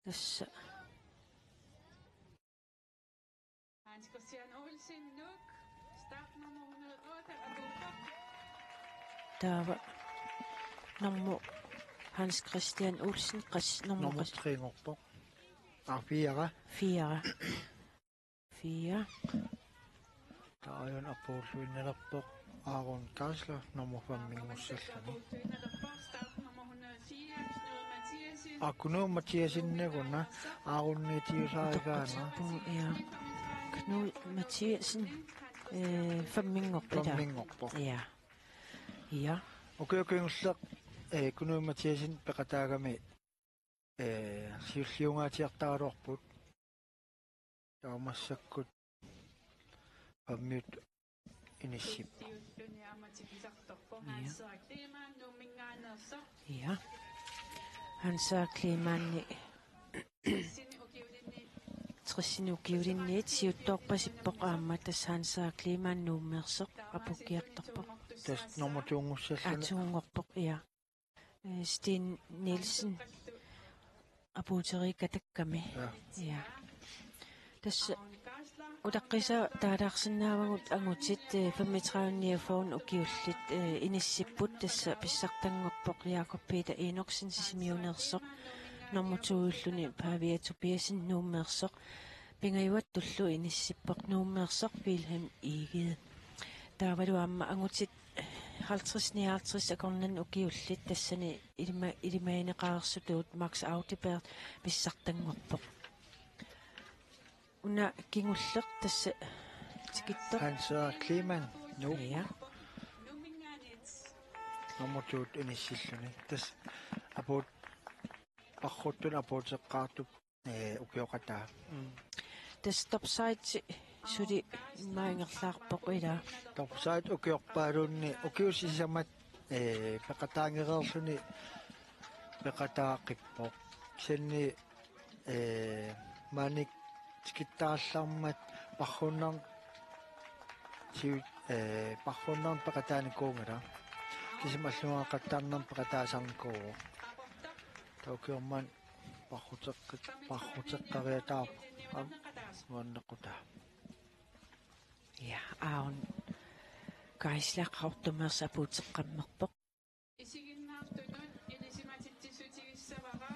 Tassa. Hans Christian Olsen, Nuuk. Startnummer hundrede og otte, Abu Bakr. Taava nummer Hans Christian Olsen, qas-, nummer Nummer qas-, tre-nngorpoq. Aa, fire. Fire. Fire. Taava aajuna apuulluinnalerpoq Aaron Geisler nummer femminngortilluni. Aa, Knud Mathiassen una, Aaron Mathiassen una. Utoqqatsippunga, ja. Knud Mathiassen, øh, femminngorpoq, ja. Femminngorpoq. Ja. Ja. Okay, okay, kingulleq, øh, Knud Mathiassen peqataagami, øh, siulliungaatsiartaraluarput. Taava massakkut femmiut inissipput. Ja. Ja. Hans Kleemanni tressini ukiulinniit siuttoorpasippoq aamma, tassa Hans Kleemann Nuummeersoq apuukkiartorpoq. Tassa nummer to-nngortilluni. Aa, to-nngorpoq, ja. Øh, Steen Nielsen apuuteriikatakkami. Ja. Ja. Tassa utaqqisaat taalaarsinnaavagut angutit, øh, femogtredive niogfyrre ukiullit, øh, inissipput, tassa pissartanngorpoq Jakob Peter Enoksen Sisimiuneersoq, nummer to-ulluni Pavia Tobiassen Nuummeersoq, pingajuattullu inissippoq Nuummeersoq Vilhelm Egede. Taavalu aamma angutit halvtreds nioghalvtreds akornanni ukiullit, tassani ilima-, ilimagineqareersutut Max Audeberg pissartanngorpoq. Una kingulleq tassa tikittoq. Hans Kleemann, Nuuk. Ja. Nummer to inissilluni. Tassa apuut-, parruttunik apuuteqqaartup, øh, ukioqataa. Mm. Tassa topside suli immaqa ingerlaarpoq, ilaa. Topside ukiorpaaluunniit ukiut sisamat, øh, peqataangereerluni peqataaqippoq. Kisianni, øh, maani tikittarallarmat parrunner-, siu-, øh, parrunnernik peqataanikuunngilaq. Kisimi allungaaqattaarnermik peqataasarnikuuvoq. Taava ukioq manna parruteqqit-, parruteqqariataarpoq. Aamma nuannequtaa. Ja, Aaron Geisler Qaqortumeersoq apuuteqqammerpoq. Isiginnaartunut ilisimatitsissutigissavara.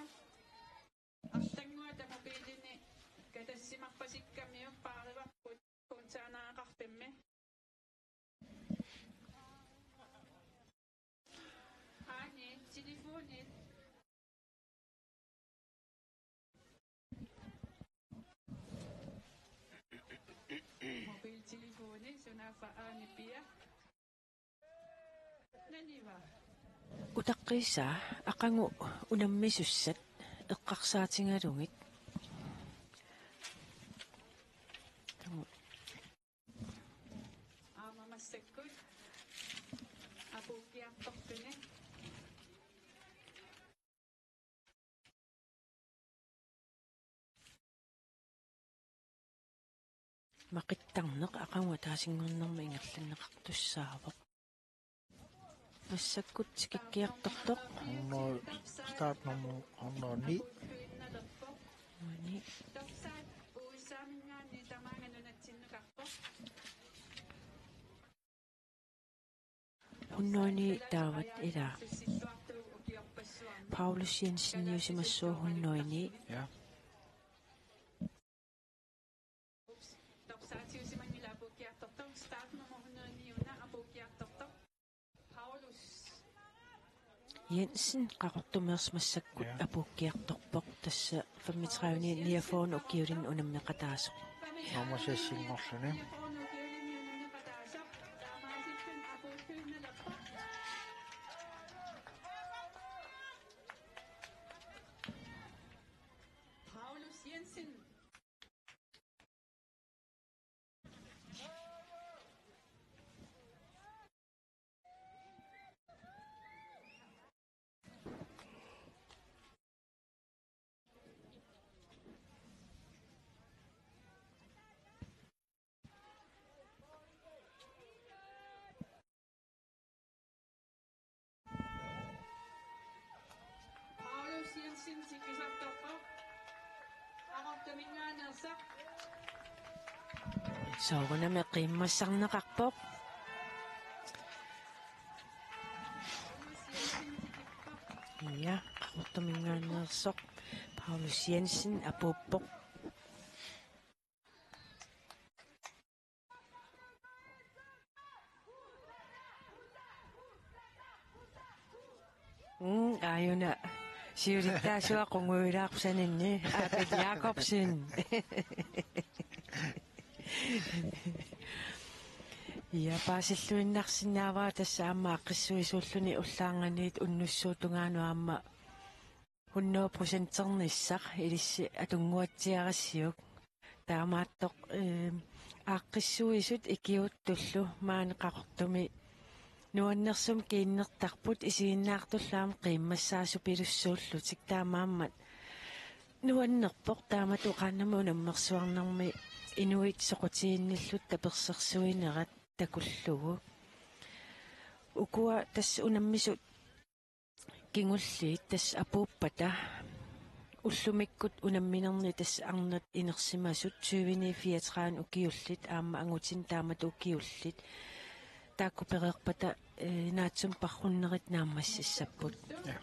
Arlannguata mobiilini katassimarpasikkamiuk paarivarput kuntaaneqarfimmi. Aani, telefonit. Mobiltelefoni, sunaaffa aani pia. Naniva. Utaqqisaa, aqagu unammisussat eqqarsaatigalugit. Aamma massakkut apuukkiartortuni. Maqittarneq aqagu ataasinngornermi ingerlanneqartussaavoq. Massakkut tikikkiartortoq. Nummer, startnummer hundrede og ni. Hundrede og ni. Hundrede og ni taavat, ilaa. Paulus Jensen niusimassooq hundrede og ni. Ja. Jensen Qaqortumeersoq massakkut, ja, apuukkiartorpoq, tassa femogtredive niogfyrre ukiulinni unammeqataasoq. Nummer seks-inngorluni. Paulus Jensen. Paulus Jensen tikisartorpoq. Qaqortuminngaanneersoq. Soorunami qiimmassarneqarpoq. Paulus Jensen tikippoq. Ja, Qaqortuminngaanneersoq. Paulus Jensen apuuppoq. Mm, aajuna siulittaasuat qungujulaarpoq saninni, Abel Jakobsen. Ja, paasilluinnarsinnaavara tassa aamma aaqqissuisuulluni ullaarnganiit unnussuup tungaanut aamma hundrede procenternissaq ilissi atunnguatsiarassiuk. Taamaattoq, eh, aaqqissuisut ikiuuttullu maani Qaqortumi nuannersumik kiinnertarput, isiginnaartullu aamma qiimmassaasupilussuullutik, taamaammat nuannerpoq. Taamatut oqaannarmat unammersuarnermi inuit soqutiginnillutik tapersersuinerat takullugu. Ukua tassa unammisut kingulliit tassa apuuppata ullumikkut unamminerni tassa arnat inersimasut tyveni fireogtredive ukiullit aamma angutini taamatut ukiullit, taakku pereerpata, eh, naatsumik paarrunnerit naammassissapput. Ja.